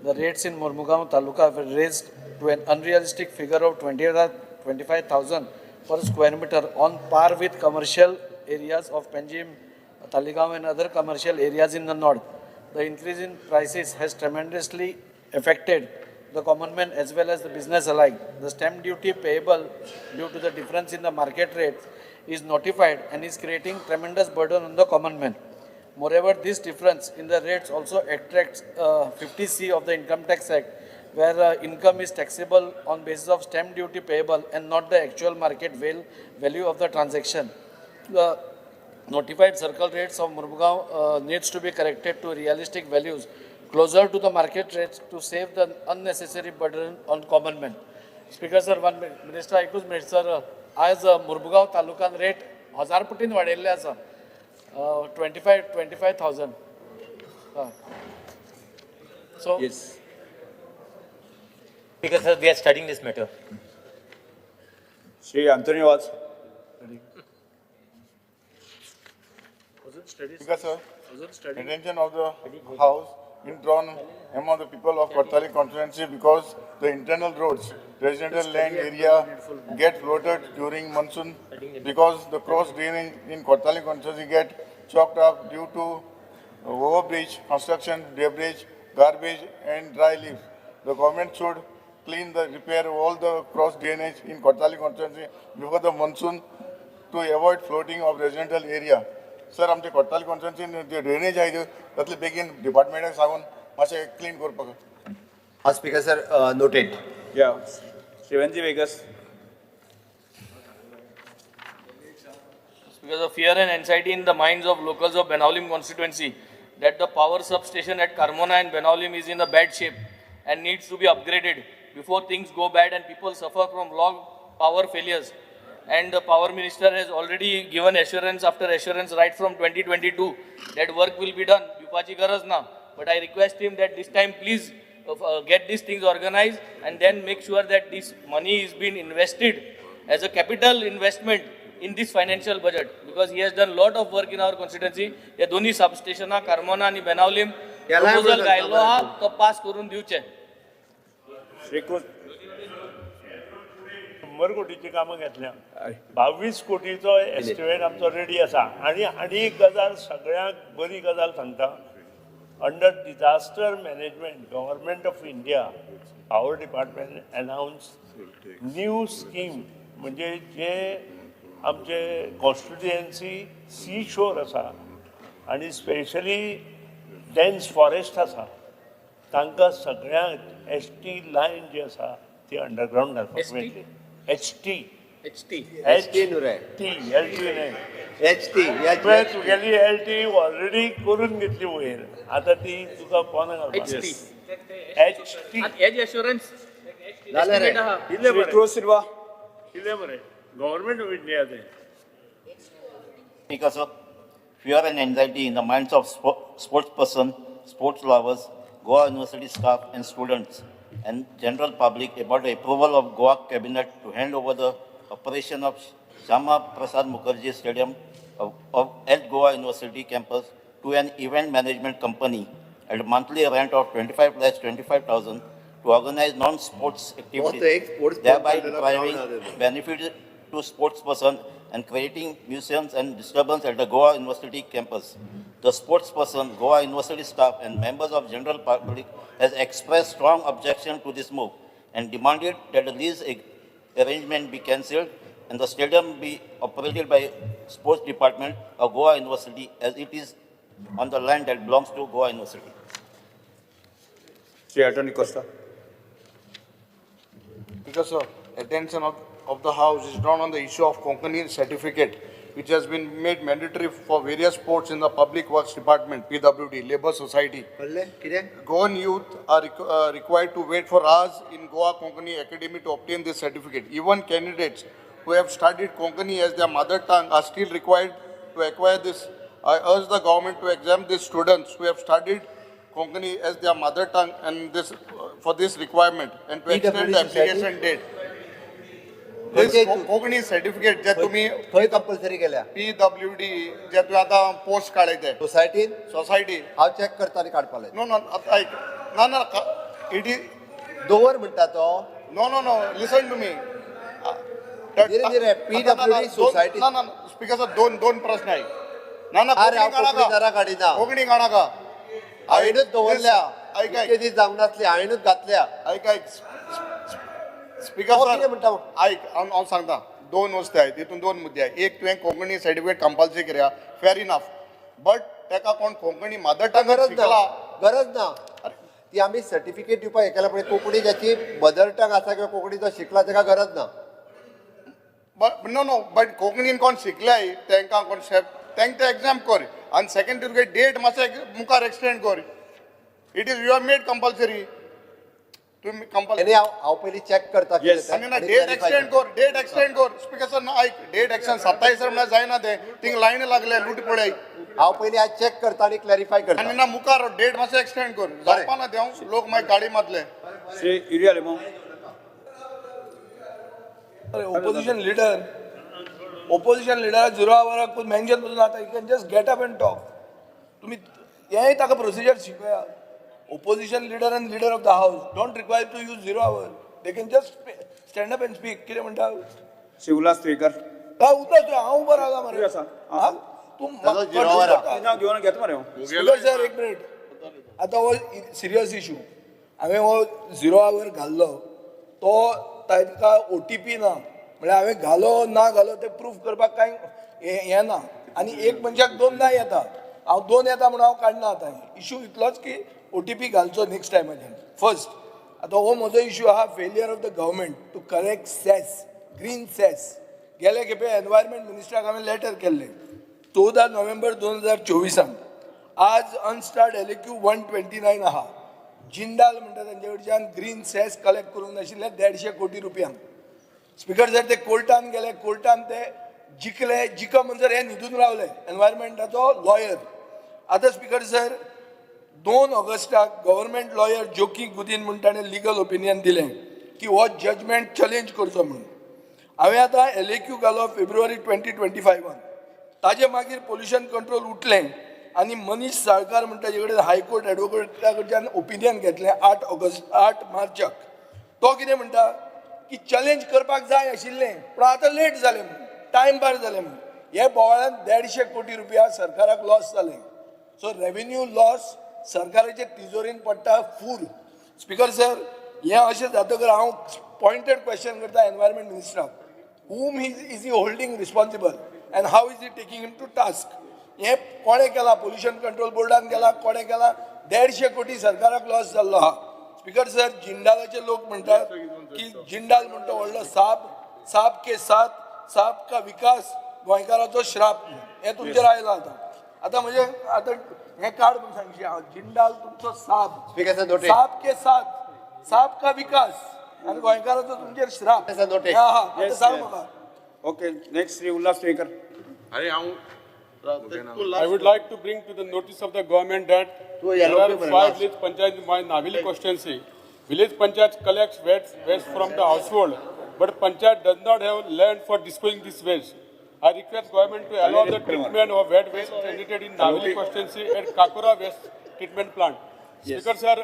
The rates in Mormugao Taluka were raised to an unrealistic figure of 25,000 per square meter, on par with commercial areas of Panjim, Taleigao and other commercial areas in the north. The increase in prices has tremendously affected the common man as well as the business alike. The stamp duty payable due to the difference in the market rates is notified and is creating tremendous burden on the common man. Moreover, this difference in the rates also attracts 50C of the Income Tax Act, where income is taxable on basis of stamp duty payable and not the actual market value of the transaction. The notified circle rates of Mormugao needs to be corrected to realistic values closer to the market rates to save the unnecessary burden on common man. Speaker sir, one minute. Minister, एकूच minute sir. आज मुरमुगांव तालुकान rate 1000 पटीन वाडयल्ले आसा, 25,000. So Yes. Speaker sir, we are studying this matter. Shri Antonio Vaz. Speaker sir, attention of the House in drawn among the people of Cortalim constituency because the internal roads, residential land area get flooded during monsoon because the cross drainage in Cortalim constituency get choked up due to overbridge construction, debris, garbage and dry leaves. The government should clean the repair all the cross drainage in Cortalim constituency before the monsoon to avoid flooding of residential area. Sir, आमचे कोट्टाली constituency जे drainage आहे तातले बेगीन डिपार्टमेंटाक सांगून मातशें clean करपाक. हा, speaker sir, noted. या, Shri Venzy Viegas. Because of fear and anxiety in the minds of locals of Benaulim constituency that the power substation at Carmona and Benaulim is in a bad shape and needs to be upgraded before things go bad and people suffer from long power failures. And the power minister has already given assurance after assurance right from 2022 that work will be done. दिवपाची गरज ना. But I request him that this time please get these things organized and then make sure that this money is being invested as a capital investment in this financial budget, because he has done lot of work in our constituency. हे दोन्ही सबस्टेशनां Carmona आनी बेनावलीम केलाय proposal म्हणून घायल्लो आहा, तो pass करून दिवचे. श्री 100 कोटीची कामां घेतल्या, 22 कोटीचो एस्टिमेट आमचो रेडी आसा. आनी आनी एक गजाल सगळ्यांक बरी गजाल सांगता, under disaster management government of India power department announce new scheme, म्हणजे जे आमचे कॉन्स्टिट्युएन्सी सी शोर आसा आनी स्पेशली डेन्स फॉरेस्ट आसा, तांकां सगळ्यांक एच टी लायन जी आसा ती अंडरग्रावंड घालपाक मेळटली. H T H T H T न्हू रे, टी एल टी न्हय, एच टी. तुवें तुगेली एल टी ऑलरेडी करून घेतली वयर, आतां ती तुका कोणा एच घालपाक टी एच टी हेज एश्योरन्स जालें रे. कितले क्रूज सिल्वा कितले बरें गव्हर्मेंट ऑफ इंडिया तें. Because of fear and anxiety in the minds of sports person, sports lovers, Goa University staff and students, and general public about the approval of Goa Cabinet to hand over the operation of Shyama Prasad Mukherjee Stadium of at Goa University campus to an event management company at a monthly rent of 25,25,000 to organize non-sports activities, एक sports thereby person depriving ground benefit to sports person and creating nuisance and disturbance at the Goa University campus. The sports person, Goa University staff and members of general public has expressed strong objection to this move and demanded that the lease arrangement be cancelled and the stadium be operated by sports department of Goa University as it is on the land that belongs to Goa University. Shri Antony Costa. Because sir, attention of the house is drawn on the issue of Konkani certificate, which has been made mandatory for various sports in the Public Works Department, PWD, Labour Society. कळ्ळें कितें? Goan youth are required to wait for hours in Goa Konkani Academy to obtain this certificate. Even candidates who have studied Konkani as their mother tongue are still required to acquire this. I urge the government to exempt these students who have studied Konkani as their mother tongue and this for this requirement and to extend the PWD society? application date. This Konkani certificate जे तुम्ही खंय compulsory केल्या? PWD जे तुवें आतां post काडले ते सोसायटीन, society हांव check करता आनी काडपा लायता. नो नो, आयक, ना ना, it is दवर म्हणटा तो. No no no, listen to me. धीरे धीरे, PWD society. ना ना, स्पीकर सर, दोन दोन प्रश्न आहे. ना ना, अरे हांव कोंकणी कोंकणी जरा काडनाका, काडिना, कोंकणी काडनाका. हांवेनूच दवरल्या, ऐक ऐक, इतके दीस जावंक नासली, हांवेनूच घातल्या. ऐक ऐक, स्पीकर तो सर, कितें म्हणटा? ऐक, हांव हांव सांगता, दोन वस्तू आहेत तितून, दोन मुद्दे आहे. एक, तुवें कोंकणी सर्टिफिकेट कंपल्सरी करया, फेर इनफ, बट ताका कोण कोंकणी मदर टंग गरज ना, शिकला? गरज ना. ती आमी सर्टिफिकेट दिवपाक हे केला, पण कोंकणी ज्याची मदर टंग आसा किंवा कोंकणी जो शिकला ताका गरज ना. नो नो, बट कोंकणीन कोण शिकलाय तांकां कोण तांकां ते एग्जाम कर आनी सेकंड तुगे डेट मातशें मुखार एक्सटेंड कर. It is you are made compulsory, तुम्ही कंपल्सरी. आनी हांव हांव पयलीं चॅक करता कितें तें आनी ना, आनी डेट clarify extend करता. कर, डेट एक्सटेंड कर. स्पीकर सर, ना, आयक, डेट एक्सटेंड 27 म्हळ्यार जायना तें, थिंग लायन लागले लूट पळय. हांव पयलीं आज चॅक करता आनी क्लॅरिफाय करता. आनी ना, मुखार डेट मातशें एक्सटेंड कर, जावपा ना तें, लोक मागीर गाडी मारतले. Shri Yuri Alemao. Opposition leader, opposition लिडराक झिरो आवराक मेन्शन पसून जाता. You can just get up and talk. तुमी हेंय ताका procedure शिकया. Opposition leader and leader of the house don't require to use zero hour. They can just stand up and speak. कितें म्हणटा? श्री उल्हास तुयेंकार. काय उरता तुवें? हांव उबो रावला मरे. आसा. हा? तूं ताजो zero hour आहा. ना, घेवन घेता मरे हांव. स्पीकर सर, एक मिनिट. आतां हो सिरियस इशू. हांवें हो झिरो our घाल्लो तो ताका OTP ना, म्हळ्यार हांवें घालो ना घालो तें प्रूफ करपाक कांय हें ना. आनी एक मनशाक दोनदां येता, हांव दोन येता म्हणून हांव काडना. आतां इशू इतलोच की OTP घालचो नेक्स्ट टायमाच्यान फर्स्ट. आतां हो म्हजो इशू आहा, failure of the government to collect cess, green cess. गेले खेपे एनवायरमेंट मिनिस्टराक हांवें लेटर केल्लें 14 नोव्हेंबर 2024. आज अनस्टार्ड LAQ 129 आहा. जिंदाल म्हणटा तांचे कडच्यान ग्रीन सेस कलेक्ट करूंक नाशिल्ले 150 कोटी रुपयांक. स्पिकर सर, ते कोर्टान गेले, कोर्टान ते जिखले, जिख म्हणसर हे न्हिदून रावले एनवायरमेंटाचो लॉयर. आतां स्पिकर सर, 2 ऑगस्टाक गव्हर्मेंट लॉयर जोकी गुदीन म्हूण ताणें लिगल ओपिनियन दिलें की हो जजमेंट चॅलेंज करचो म्हणून. हांवें आतां LAQ घालो फेब्रुवारी 2025. ताजे मागीर पोल्युशन कंट्रोल उठलें आनी मनीष साळकार म्हणटा ताजे कडेन हायकोर्ट एडवोकेटा कडच्यान ओपिनियन घेतलें 8 मार्चाक. तो कितें म्हणटा की चॅलेंज करपाक जाय आशिल्लें पूण आतां लेट जालें म्हणून, टायम बार जालें म्हणून. हे बोवाळान 150 कोटी रुपया सरकाराक लॉस जालें. सो रेवेन्यू लॉस सरकाराचे तिजोरीन पडटा फूल. स्पिकर सर, हें अशें जातकर हांव पॉयंटेड क्वेश्चन करता environment मिनिस्टराक, whom is he holding responsible and how is he taking him to task? हें कोणें केलां? पोल्युशन कंट्रोल बोर्डान केलां? कोणें केलां? 150 कोटी सरकाराक लॉस जाल्लो आहा. स्पिकर सर, जिंदालाचे लोक म्हणटात की जिंदाल म्हणटा व्हडलो साब, साब के साथ साब का विकास, गोंयकाराचो श्राप. हें तुमचेर आयलां आतां. आतां म्हणजे आतां हें काड म्हूण सांगशी हांव, जिंदाल तुमचो साब, साब के साथ साब का विकास आनी गोंयकाराचो तुमचेर श्राप. आतां सांग म्हाका. Okay, next Shri Ulhas Tuyenkar. अरे हांव I would like to bring to the notice of the government that there are 5 village panchayats in my Navili constituency. Village panchayat collects waste from the household, but panchayat does not have land for disposing this waste. I request government to allow the treatment of wet waste generated in Navili constituency at Kakora waste treatment plant. Speaker sir,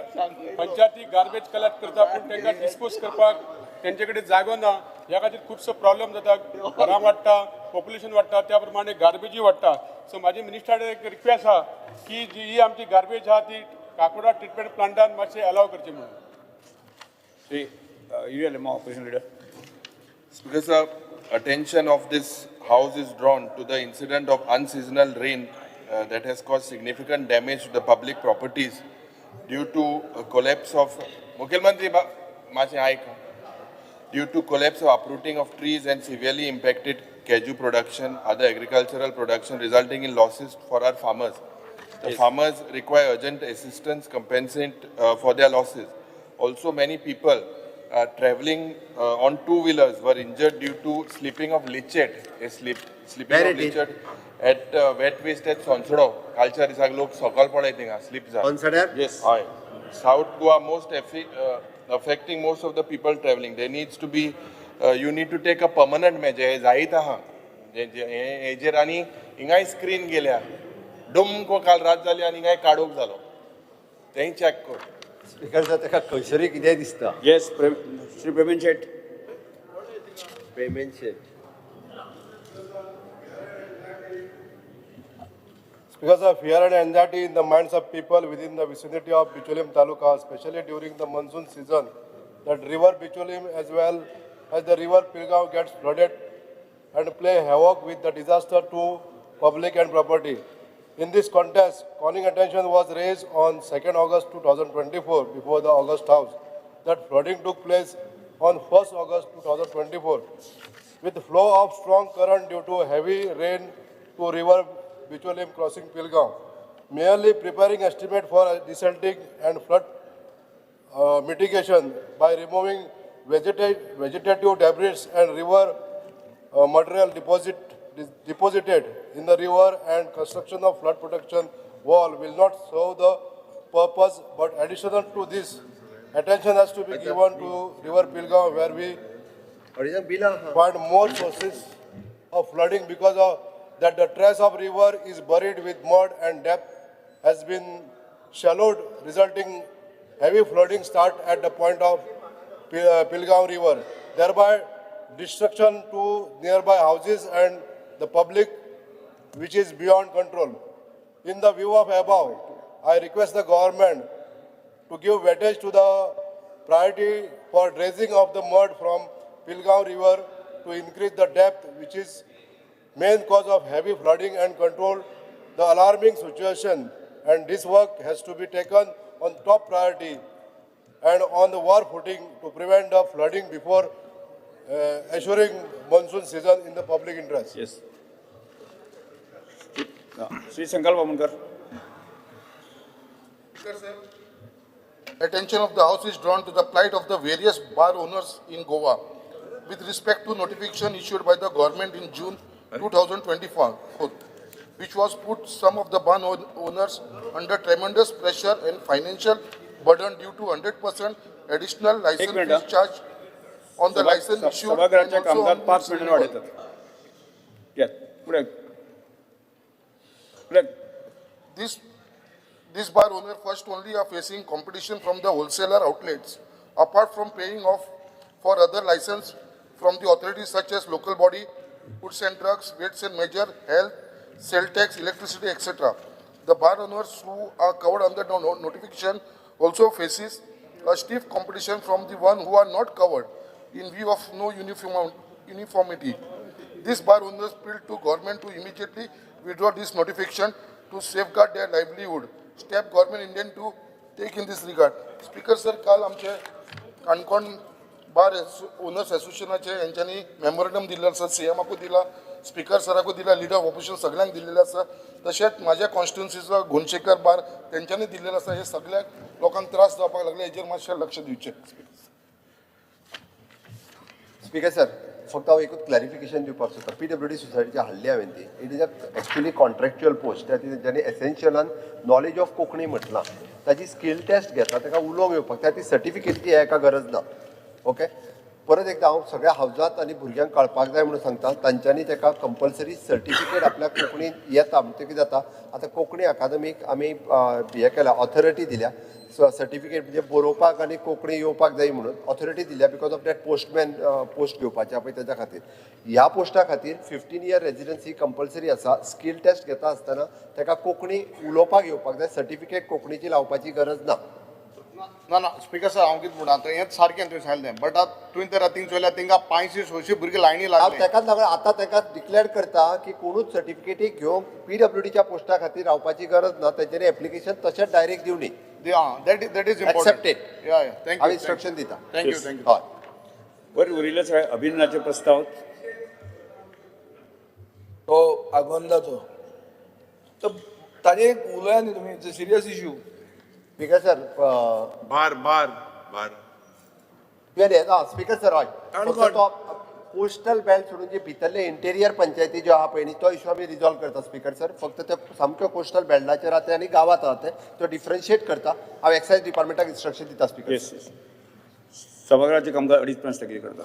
पंचायती garbage collect करता पूण तांकां dispose करपाक तेंचे कडेन जागो ना. ह्या खातीर खुबसो प्रॉब्लम जाता. घरां वाडटा, पॉप्युलेशन वाडटा, त्या प्रमाणे गार्बेजूय वाडटा. सो म्हाजी मिनिस्टरा एक रिक्वेस्ट आहा की जी ही आमची गार्बेज आहा ती काकोडा ट्रिटमेंट प्लांटान मातशें अलाव करची म्हणून. Shri Yuri Alemao, opposition leader. Speaker sir, attention of this house is drawn to the incident of unseasonal rain that has caused significant damage to the public properties due to a collapse of Mukhyamantri मातशें आयक. Due to collapse of uprooting of trees and severely impacted cashew production, other agricultural production, resulting in losses for our farmers. The farmers require urgent assistance compensate for their losses. Also, many people traveling on two-wheelers were injured due to slipping of leachate, slipping of leachate at wet waste at Sonsodo. कालच्या दिसाक लोक सकयल पडले थिंगा slip जावन. सोनसड्यार? Yes. हय. South Goa most affecting most of the people traveling. There needs to be, you need to take a permanent measure. हे जायत आहा हेजेर आनी हिंगाय स्क्रीन गेल्या डुमको काल रात जाली आनी हिंगाय काडूंक जालो, तेंय चॅक कर. स्पिकर सर, ताका खंयसरूय कितेंय दिसता. येस, श्री प्रेमेन शेट. प्रेमेन शेट. Because of fear and anxiety in the minds of people within the vicinity of Bicholim Taluka, especially during the monsoon season, that river Bicholim as well as the river Pilgaon gets flooded and play havoc with the disaster to public and property. In this context, calling attention was raised on 2nd August 2024 before the August House that flooding took place on 1st August 2024 with flow of strong current due to heavy rain to river Bicholim crossing Pilgaon. Merely preparing estimate for desilting and flood mitigation by removing vegetative debris and river material deposited in the river and construction of flood protection wall will not serve the purpose, but additional to this, attention has to be given to river Pilgaon where we find more sources of flooding because of that the trace of river is buried with mud and depth has been shallowed, resulting heavy flooding start at the point of Pilgaon river, thereby destruction to nearby houses and the public, which is beyond control. In the view of above, I request the government to give weightage to the priority for dredging of the mud from Pilgaon river to increase the depth, which is main cause of heavy flooding, and control the alarming situation, and this work has to be taken on top priority and on the war footing to prevent the flooding before assuring monsoon season in the public interest. Yes. Shri Sankalp Amonkar. Speaker sir, attention of the House is drawn to the plight of the various bar owners in Goa with respect to notification issued by the government in June 2024, which was put some of the bar owners under tremendous pressure and financial burden due to 100% additional license minute, fees charge on the license issued and सभागृहाचे also कामकाज on 5 its मिनटां renewal. वाडयतात. Yes, पुढे पुढे. This bar owner first only are facing competition from the wholesaler outlets, apart from paying off for other license from the authorities such as local body, goods and drugs, weights and measure, health, sale tax, electricity, etc. The bar owners who are covered under the notification also faces a stiff competition from the one who are not covered in view of no uniformity. These bar owners appeal to government to immediately withdraw this notification to safeguard their livelihood. Step government intend to take in this regard. Speaker sir, काल आमचे Canacona bar owners असोसिएशनाचे यांच्यानी memorandum दिल्लें आसा, सीएमाकूय दिला, speaker सराकूय दिला, leader of opposition सगळ्यांक दिल्लेलें आसा. तशेंच म्हाज्या कॉन्स्टिट्युन्सीचो गुणशेखर बार तेंच्यांनी दिल्लेलो आसा. हे सगळ्याक लोकांक त्रास जावपाक लागले, हेजेर मातशें लक्ष दिवचें. स्पीकर सर, फक्त हांव एकूच क्लॅरिफिकेशन दिवपाक सोदता. पीडब्ल्यूडी सोसायटीची हाडली हांवें ती, it is a actually contractual post. त्या खातीर तेंच्यांनी एसेन्शियलान नॉलेज ऑफ कोंकणी म्हटलां, ताजी स्कील टेस्ट घेतला, ताका उलोवंक येवपाक त्या खातीर सर्टिफिकेटची हेका गरज ना. ओके, परत एकदां हांव सगळ्या हावजांत आनी भुरग्यांक कळपाक जाय म्हणून सांगता, तांच्यांनी ताका कंपल्सरी सर्टिफिकेट आपल्याक कोंकणीन येता म्हणटकीर कितें जाता, आतां कोंकणी अकादमीक आमी हें केलां, ऑथॉरिटी दिल्या, सर्टिफिकेट म्हणजे बरोवपाक आनी कोंकणी येवपाक जाय म्हणून ऑथॉरिटी दिल्या, because of that postman post घेवपाचे पळय तेच्या खातीर. ह्या पोस्टा खातीर 15 इयर रेजिडन्सी कंपल्सरी आसा. स्कील टेस्ट घेता आसतना ताका कोंकणी उलोवपाक येवपाक जाय, सर्टिफिकेट कोंकणीची लावपाची गरज ना. ना ना स्पीकर सर, हांव कितें म्हणटा आतां हें सारकें तुवें सांगलें, बट आतां तुवें तर थिंग चोयल्यार थिंगा 500-600 भुरगीं लायनी लागले. ताकाच लागून आतां ताका डिक्लेअर करता की कोणूच सर्टिफिकेटी घेवंक पीडब्ल्यूडीच्या पोस्टा खातीर रावपाची गरज ना, तेंच्यांनी एप्लिकेशन तशेंच डायरेक्ट दिवनी. That is important. Accepted. Yeah, yeah, thank you. हांव इन्स्ट्रक्शन दिता. Thank you, thank you. हय. वर उरिल्ले सगळे अभिनंदनाचे प्रस्ताव. तो आगोंदाचो तर ताजेर एक उलया न्ही तुमी, it's a serious issue. Speaker sir, bar bar bar speaker sir, हय, फक्त तो पोस्टल बेल्ट सोडून जे भितरले इंटेरियर पंचायती ज्यो आहा पळय न्ही, तो इशू आमी रिजॉल्व करता स्पीकर सर. फक्त ते सामक्यो कोस्टल बेल्टाचेर आहा ते आनी गांवांत आहा ते, तो डिफरन्शिएट करता. हांव एक्सायज डिपार्टमेंटाक इन्स्ट्रक्शन दिता स्पीकर. येस, सभागृहाचे कामकाज 2.5 मिनटां स्थगीत करता.